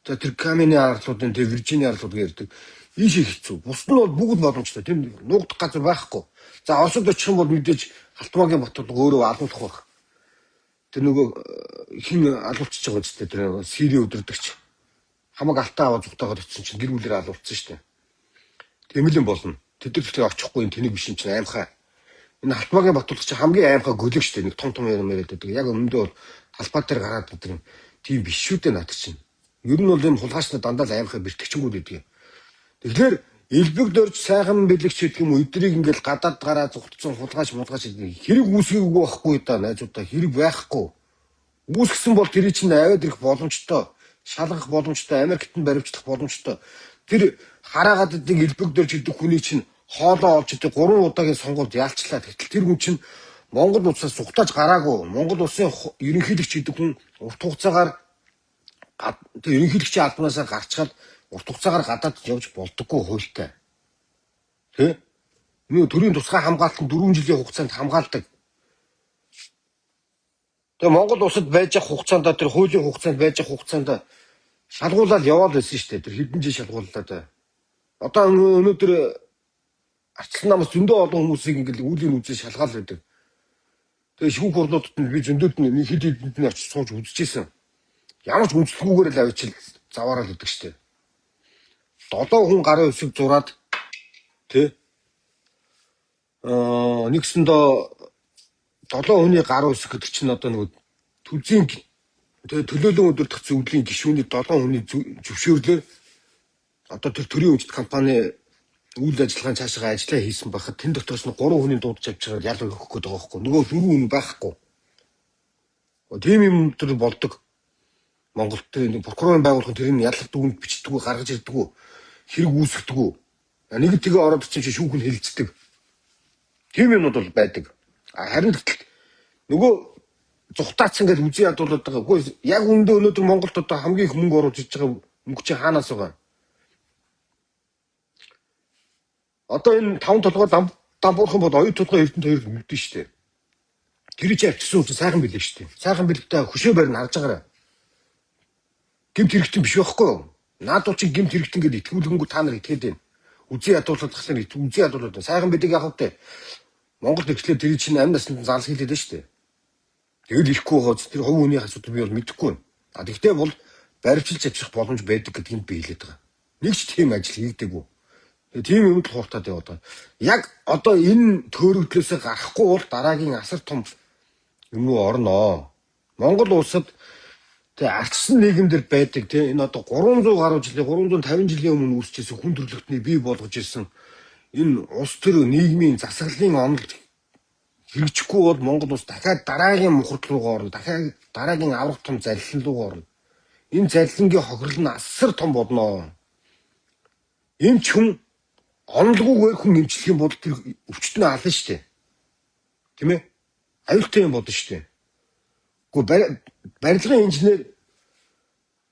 За, тэр Камины арлуудын тэр Виржиний арлууд гэдэг ийшээ хэцүү. Бусд нь бол бүгд боломжтой. Тэр нуугдах газар байхгүй. За, Оросд очих юм бол мэдээж Халтмаагийн Батулга өөрөө алуулах байх. Тэр нөгөө хин алуулчихж байгаа үстэй, тэр Сири өдөрдөгч хамаг алтаа аваад зүгтаагаад очсон чинь гэр бүлээр алуулсан шүү дээ. Тэмэлэн болно. Тэд нар тэгэхээр очихгүй, энэ тэнэг биш юм чинь аимхай. Энэ Халтмаагийн Батулга чинь хамгийн аимхай гөлөг шүү дээ. Нэг том том юм яриад байдаг. Яг өмнөдөө бол талбай дээр гараад байдаг юм. Тийм биш шүү дээ над чинь. Ер нь бол юм хулгайчнаа дандаа л аимхай бэртгчэнгүүд байдаг юм. Тэгэхээр элбэг дөрж сайхан бэлэгч гэдэг юм уу, эдрийг ингээл гадаад гараа зүгтцэн хулгайч мулгайч гэдэг хэрэг үүсгээгүй байхгүй да, найзуудаа, хэрэг байхгүй. Үүсгэсэн бол тэрий чинь аваад ирэх боломжтой, шалгах боломжтой, Америкт нь баривчлах боломжтой. Тэр хараагаад идэг элбэг дөрж гэдэг хүний чинь хоолоо олж идэг 3 удаагийн сонгуульд ялчлаа. Гэтэл тэр хүн чинь Монгол улсаас зүгтааж гараагүй. Монгол улсын ерөнхийлөгч гэдэг хүн урт хугацаагаар тэр ерөнхийлөгчийн албанаасаа гарчхаад урт хугацаагаар гадаад явж болдоггүй хуультай. Тэ? Нүү төрийн тусгай хамгаалалт нь 4 жилийн хугацаанд хамгаалдаг. Тэгээ Монгол улсад байж явах хугацаанд, тэр хуулийн хугацаанд байж явах хугацаанд шалгуулаад яваал байсан шүү дээ. Тэр хэдэн жил шалгууллаа. Одоо өнөөдөр арчлан намаас зөндөө олон хүмүүсийг ингээл үүлийн үзээ шалгаал байдаг. Тэгээ шүүх хурлуудад нь би зөндөд нь нэг хэд хэдэнд нь очиж сууж үзчихсэн. Ямар ч үндэслэггүйгээр л авчил заваараа л гэдэг шүү дээ. 7 хүн гарын үсэг зураад тий нэгсэндөө 7 хүний гар үсэх гэдэг чинь одоо нөгөө түлзийн тэгээ төлөөлөн удирдах зөвлөлийн гишүүний 7 хүний зөвшөөрлөөр одоо тэр төрийн өмчт компани үйл ажиллагааны цаашаа ажиллаа хийсэн байхад тэн дотроос нь 3 хүний дуудаж авч байгаа ял өгөх гээд байгаа байхгүй. Нөгөө 4 хүн байхгүй. Тийм юм төр болдог. Монголд тэр прокурорын байгууллага тэр нь яллах дүгнэлт бичдэггүй, гаргаж ирдэггүй, хэрэг үүсгдэггүй. Нэг тэгээ ороод ирсэн чинь шүүх нь хэлцдэг. Тийм юмнууд бол байдаг. Харин гэтэл нөгөө зүхтаацсан гэж үзий ядуулаад байгаа. Үгүй яг үүндээ өнөөдөр Монголд одоо хамгийн их мөнгө оруулж иж байгаа мөнгө чинь хаанаас байгаа? Одоо энэ 5 толгой дампуурхан бол оюу толгой Эрдэнэт хоёр мэдэн шүү дээ. Тэр чинь авчирсан хүн сайхан бэлэг шүү дээ. Сайхан бэлэгтэй хөшөө барин харж байгаарай. Гэмт хэрэгтэн биш байхгүй юу? Наадвал чи гэмт хэрэгтэн гэдээ итгүүлэнгүү та нар итгээд байна. Үзий ядуулаад тахлаар үзий ядуулаад байна. Сайхан бэлэг яах вэ? Монголд эхлээд тэр чинь амь насанд зарлах хийлээд байна шүү дээ. Тэгэл ирэхгүй байгаа тэр хувь хүний асуудал би бол мэдэхгүй байна. А тэгтээ бол баривчилж авчих боломж байдаг гэдгийг би хэлээд байгаа. Нэг ч тийм ажил хийгдээгүй. Тийм юмд л хууртаад яваад байгаа. Яг одоо энэ төөрөгдлөөсөө гарахгүй бол дараагийн асар том юм руу орноо. Монгол улсад тэг ардчсан нийгэмдэр байдаг тий энэ одоо 300 гаруй жилийн 350 жилийн өмнө үүсчихсэн хүн төрөлхтний бий болгож ирсэн энэ улс төр нийгмийн засаглалын онол хэрэгжихгүй бол Монгол улс дахиад дараагийн мухард руугаа орно. Дахиад дараагийн аврах том заллин руугаа орно. Энэ заллингийн хохирол нь асар том болно. Эмч хүн онолгүйгээр хүн эмчлэх юм бол тэр өвчтөнөө ална шүү дээ. Тийм ээ? Аюултай юм болно шүү дээ. Гэхдээ барилгын инженер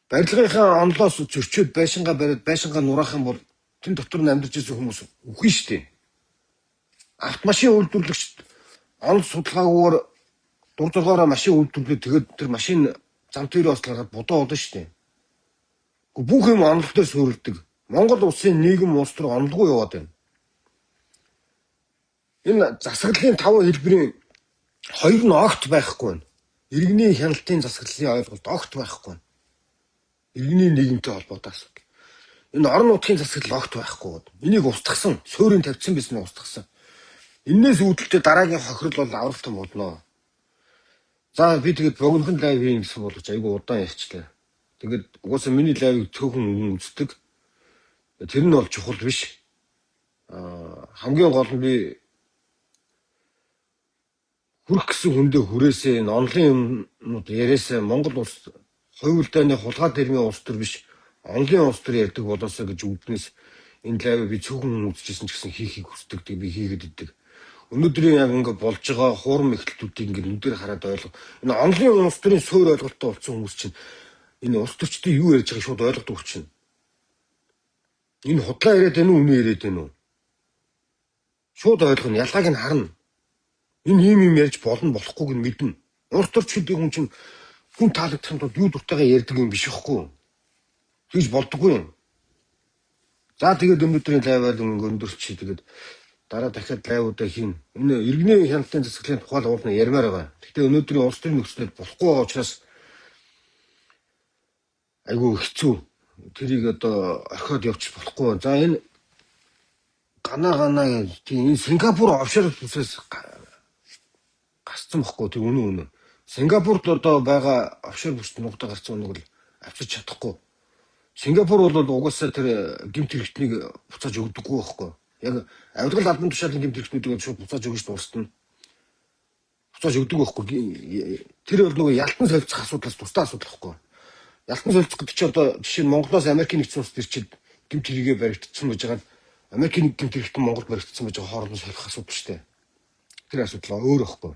барилгынхаа онолоос зөрчөөд байшингаа бариад байшингаа нураах юм бол тэн дотор нь амьдарч ирсэн хүмүүс үгүй шүү дээ. Автомашин үйлдвэрлэгч онол судалгаагүйгээр дур зоргоороо машин үйлдвэрлээд тэгээд тэр машин зам дээр бас гаргаад бодоо болно шүү дээ. Гэхдээ бүх юм онолтой суурилдаг. Монгол улсын нийгэм улс төр онолгүй яваад байна. Энэ засаглалын 5 хэлбэрийн хоёр нь огт байхгүй байна. Иргэний хяналтын засаглалын ойлголт огт байхгүй байна. Иргэний нийгэмтэй холбоотой асуудал. Энэ орон нутгийн засаглал огт байхгүй. Энийг устгасан, суурин тавьсан байсан нь устгасан. Энээс үүдэлтэй дараагийн хохирол бол авралт том болно. За би тэгээд богинохон live хийн гэсэн боловч айгүй удаан ярьчлаа. Тэгээд угаасаа миний live ыг цөөхөн хүн үздэг. Тэр нь бол чухал биш. Хамгийн гол нь би хүрэх гэсэн хүндээ хүрээсээ энэ онлын юмнууд яриасаа Монгол улс хувилдааны хулгай дэрмийн улс төр биш онлын улс төр ярьдаг болоосоо гэж үүднээс энэ live би цөөхөн хүн үзчихсэн ч гэсэн хийхийг хүсдэг. Би хийгээд идэг. Өнөөдрийн яг ингээ болж байгаа хуурам эхлэлтүүдийг ингээ нүдээр хараад ойлго. Энэ онлын улс төрийн суур ойлголттой болсон хүмүүс чинь энэ улс төрчдийн юу ярьж байгааг шууд ойлгодог чинь. Энэ худлаа яриад байна уу, үнэ яриад байна уу? Шууд ойлгоно, ялгааг нь харна. Энэ ийм юм ярьж болно болохгүйг нь мэднэ. Улс төрч гэдэг хүн чинь хүн таалагдахын тулд юу дуртайгаа ярьдаг юм биш байхгүй. Тэгж болдоггүй юм. За тэгээд өнөөдрийн live аа ингээ өндөрчий. Тэгээд дараа дахиад live уудаа хийн. Энэ иргэний хяналтын засаглалын тухай л уулна ярмаар байгаа. Гэхдээ өнөөдрийн улс төрийн нөхцөлөд болохгүй байгаа учраас айгүй хэцүү. Тэрийг одоо орхиод явчих болохгүй. За энэ гана тийм энэ Сингапур офшор бүсээс гасцсан бохгүй тэр үнэн үнэн. Сингапурт одоо байгаа офшор бүс нугдаа гарсан үнэг л авчирч чадахгүй. Сингапур бол угаасаа тэр гэмт хэрэгтнийг буцааж өгдөггүй байхгүй. Яг авилгал албан тушаалын гэмт хэрэгтнүүдийг шууд буцааж өгнө шүү улсад нь. Буцааж өгдөг байхгүй. Тэр бол нөгөө ялтан солилцох асуудлаас тусдаа асуудал байхгүй. Ялтан солилцох гэдэг чинь одоо жишээ нь Монголоос Америкийн нэгдсэн улсад ирчээд гэмт хэрэгээ баригдсан байж байгаа нь Америкийн гэмт хэрэгтэн Монголд баригдсан байж байгаа хоорондоо солих асуудал шүү дээ. Тэр асуудал өөр байхгүй.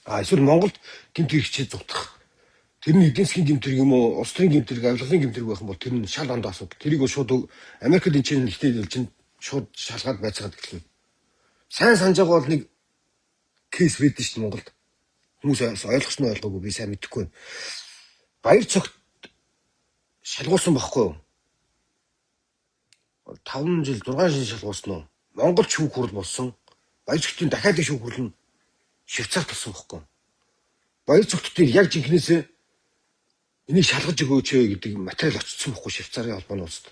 А эсвэл Монголд гэмт хэрэгчээ зутгах. Тэр нь эдийн засгийн гэмт хэрэг юм уу, улс төрийн гэмт хэрэг, авилгалын гэмт хэрэг байх юм бол тэр нь шал ондоо асуудал. Тэрийг бол шууд Америкт энэ чинь ихтэй чинь шууд шалгаад байцгаад эхэлнэ. Сайн санаж байгаа бол нэг кейс байдаг шүү дээ Монголд. Хүмүүс ойлгосон уу ойлгоогүй би сайн мэдэхгүй байна. Баяр цогт шалгуулсан байхгүй юу? 5 жил 6 жил шалгуулсан уу? Монгол шүүх хурал болсон. Баяр цогтын дахиад шүүх хурал нь Швейцарт болсон байхгүй юу? Баяр цогт дээр яг жинхнээсээ энийг шалгаж өгөөч гэдэг материал очсон байхгүй Швейцарын холбооны улсад.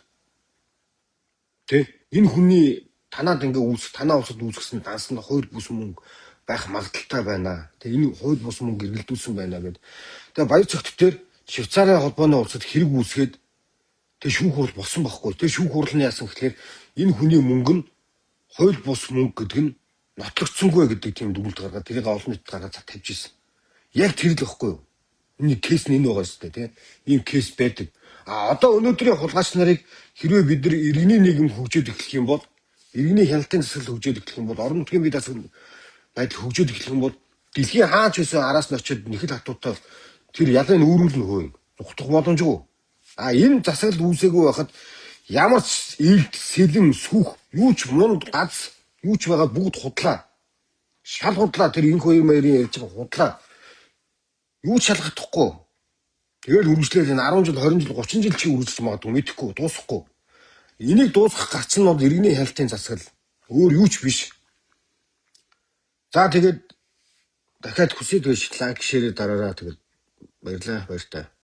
Тэ? Энэ хүний танаад ингээ үүсэх, танаа улсад үүсгэсэн данс нь хууль бүс мөнгө байх магадлалтай байна. Тэгээ энэ хууль бус мөнгө эргэлдүүлсэн байна гэдэг. Тэгээ Баяр цогт дээр Швейцарын холбооны улсад хэрэг үүсгээд, тэгээ шүүх хурал болсон байхгүй. Тэгээ шүүх хурал нь яасан гэхлээр энэ хүний мөнгө нь хууль бус мөнгө гэдэг нь нотлогдсонгүй гэдэг тийм дүгнэлт гаргаад, тэрийг олон нийтэд гаргаад тавьж ирсэн. Яг тэр л байхгүй юу? Энэ case нь энэ байгаа шүү дээ, тийм. Ийм case байдаг. А одоо өнөөдрийн хулгайч нарыг хэрвээ бид нар иргэний нийгэм хөгжөөд эхлэх юм бол, иргэний хяналтын засаглал хөгжөөд эхлэх юм бол, орон нутгийн бие даасан байдал хөгжөөд эхлэх юм бол дэлхийн хаач байсан араас нь очиод нэхэл хатуутай тэр ялын үүрүүлнэ хөө. Зугтах боломжгүй. А энэ засаглал үүсээгүй байхад ямар ч илд, сэлэн, сүх, юу ч мунд гац юу ч байгаа бүгд худлаа. Шал худлаа, тэр инх хоёр маярын ярьж байгаа худлаа. Юу ч шалгахдахгүй. Тэгэл үргэлжлээл энэ 10 жил, 20 жил, 30 жил чи үргэлжлэж магадгүй, мэдэхгүй, дуусахгүй. Энийг дуусгах гарц нь бол иргэний хяналтын засаглал. Өөр юу ч биш. За, тэгээд дахиад хүсье, тэгээд like, share дараараа. Тэгээд баярлалаа, баяртай.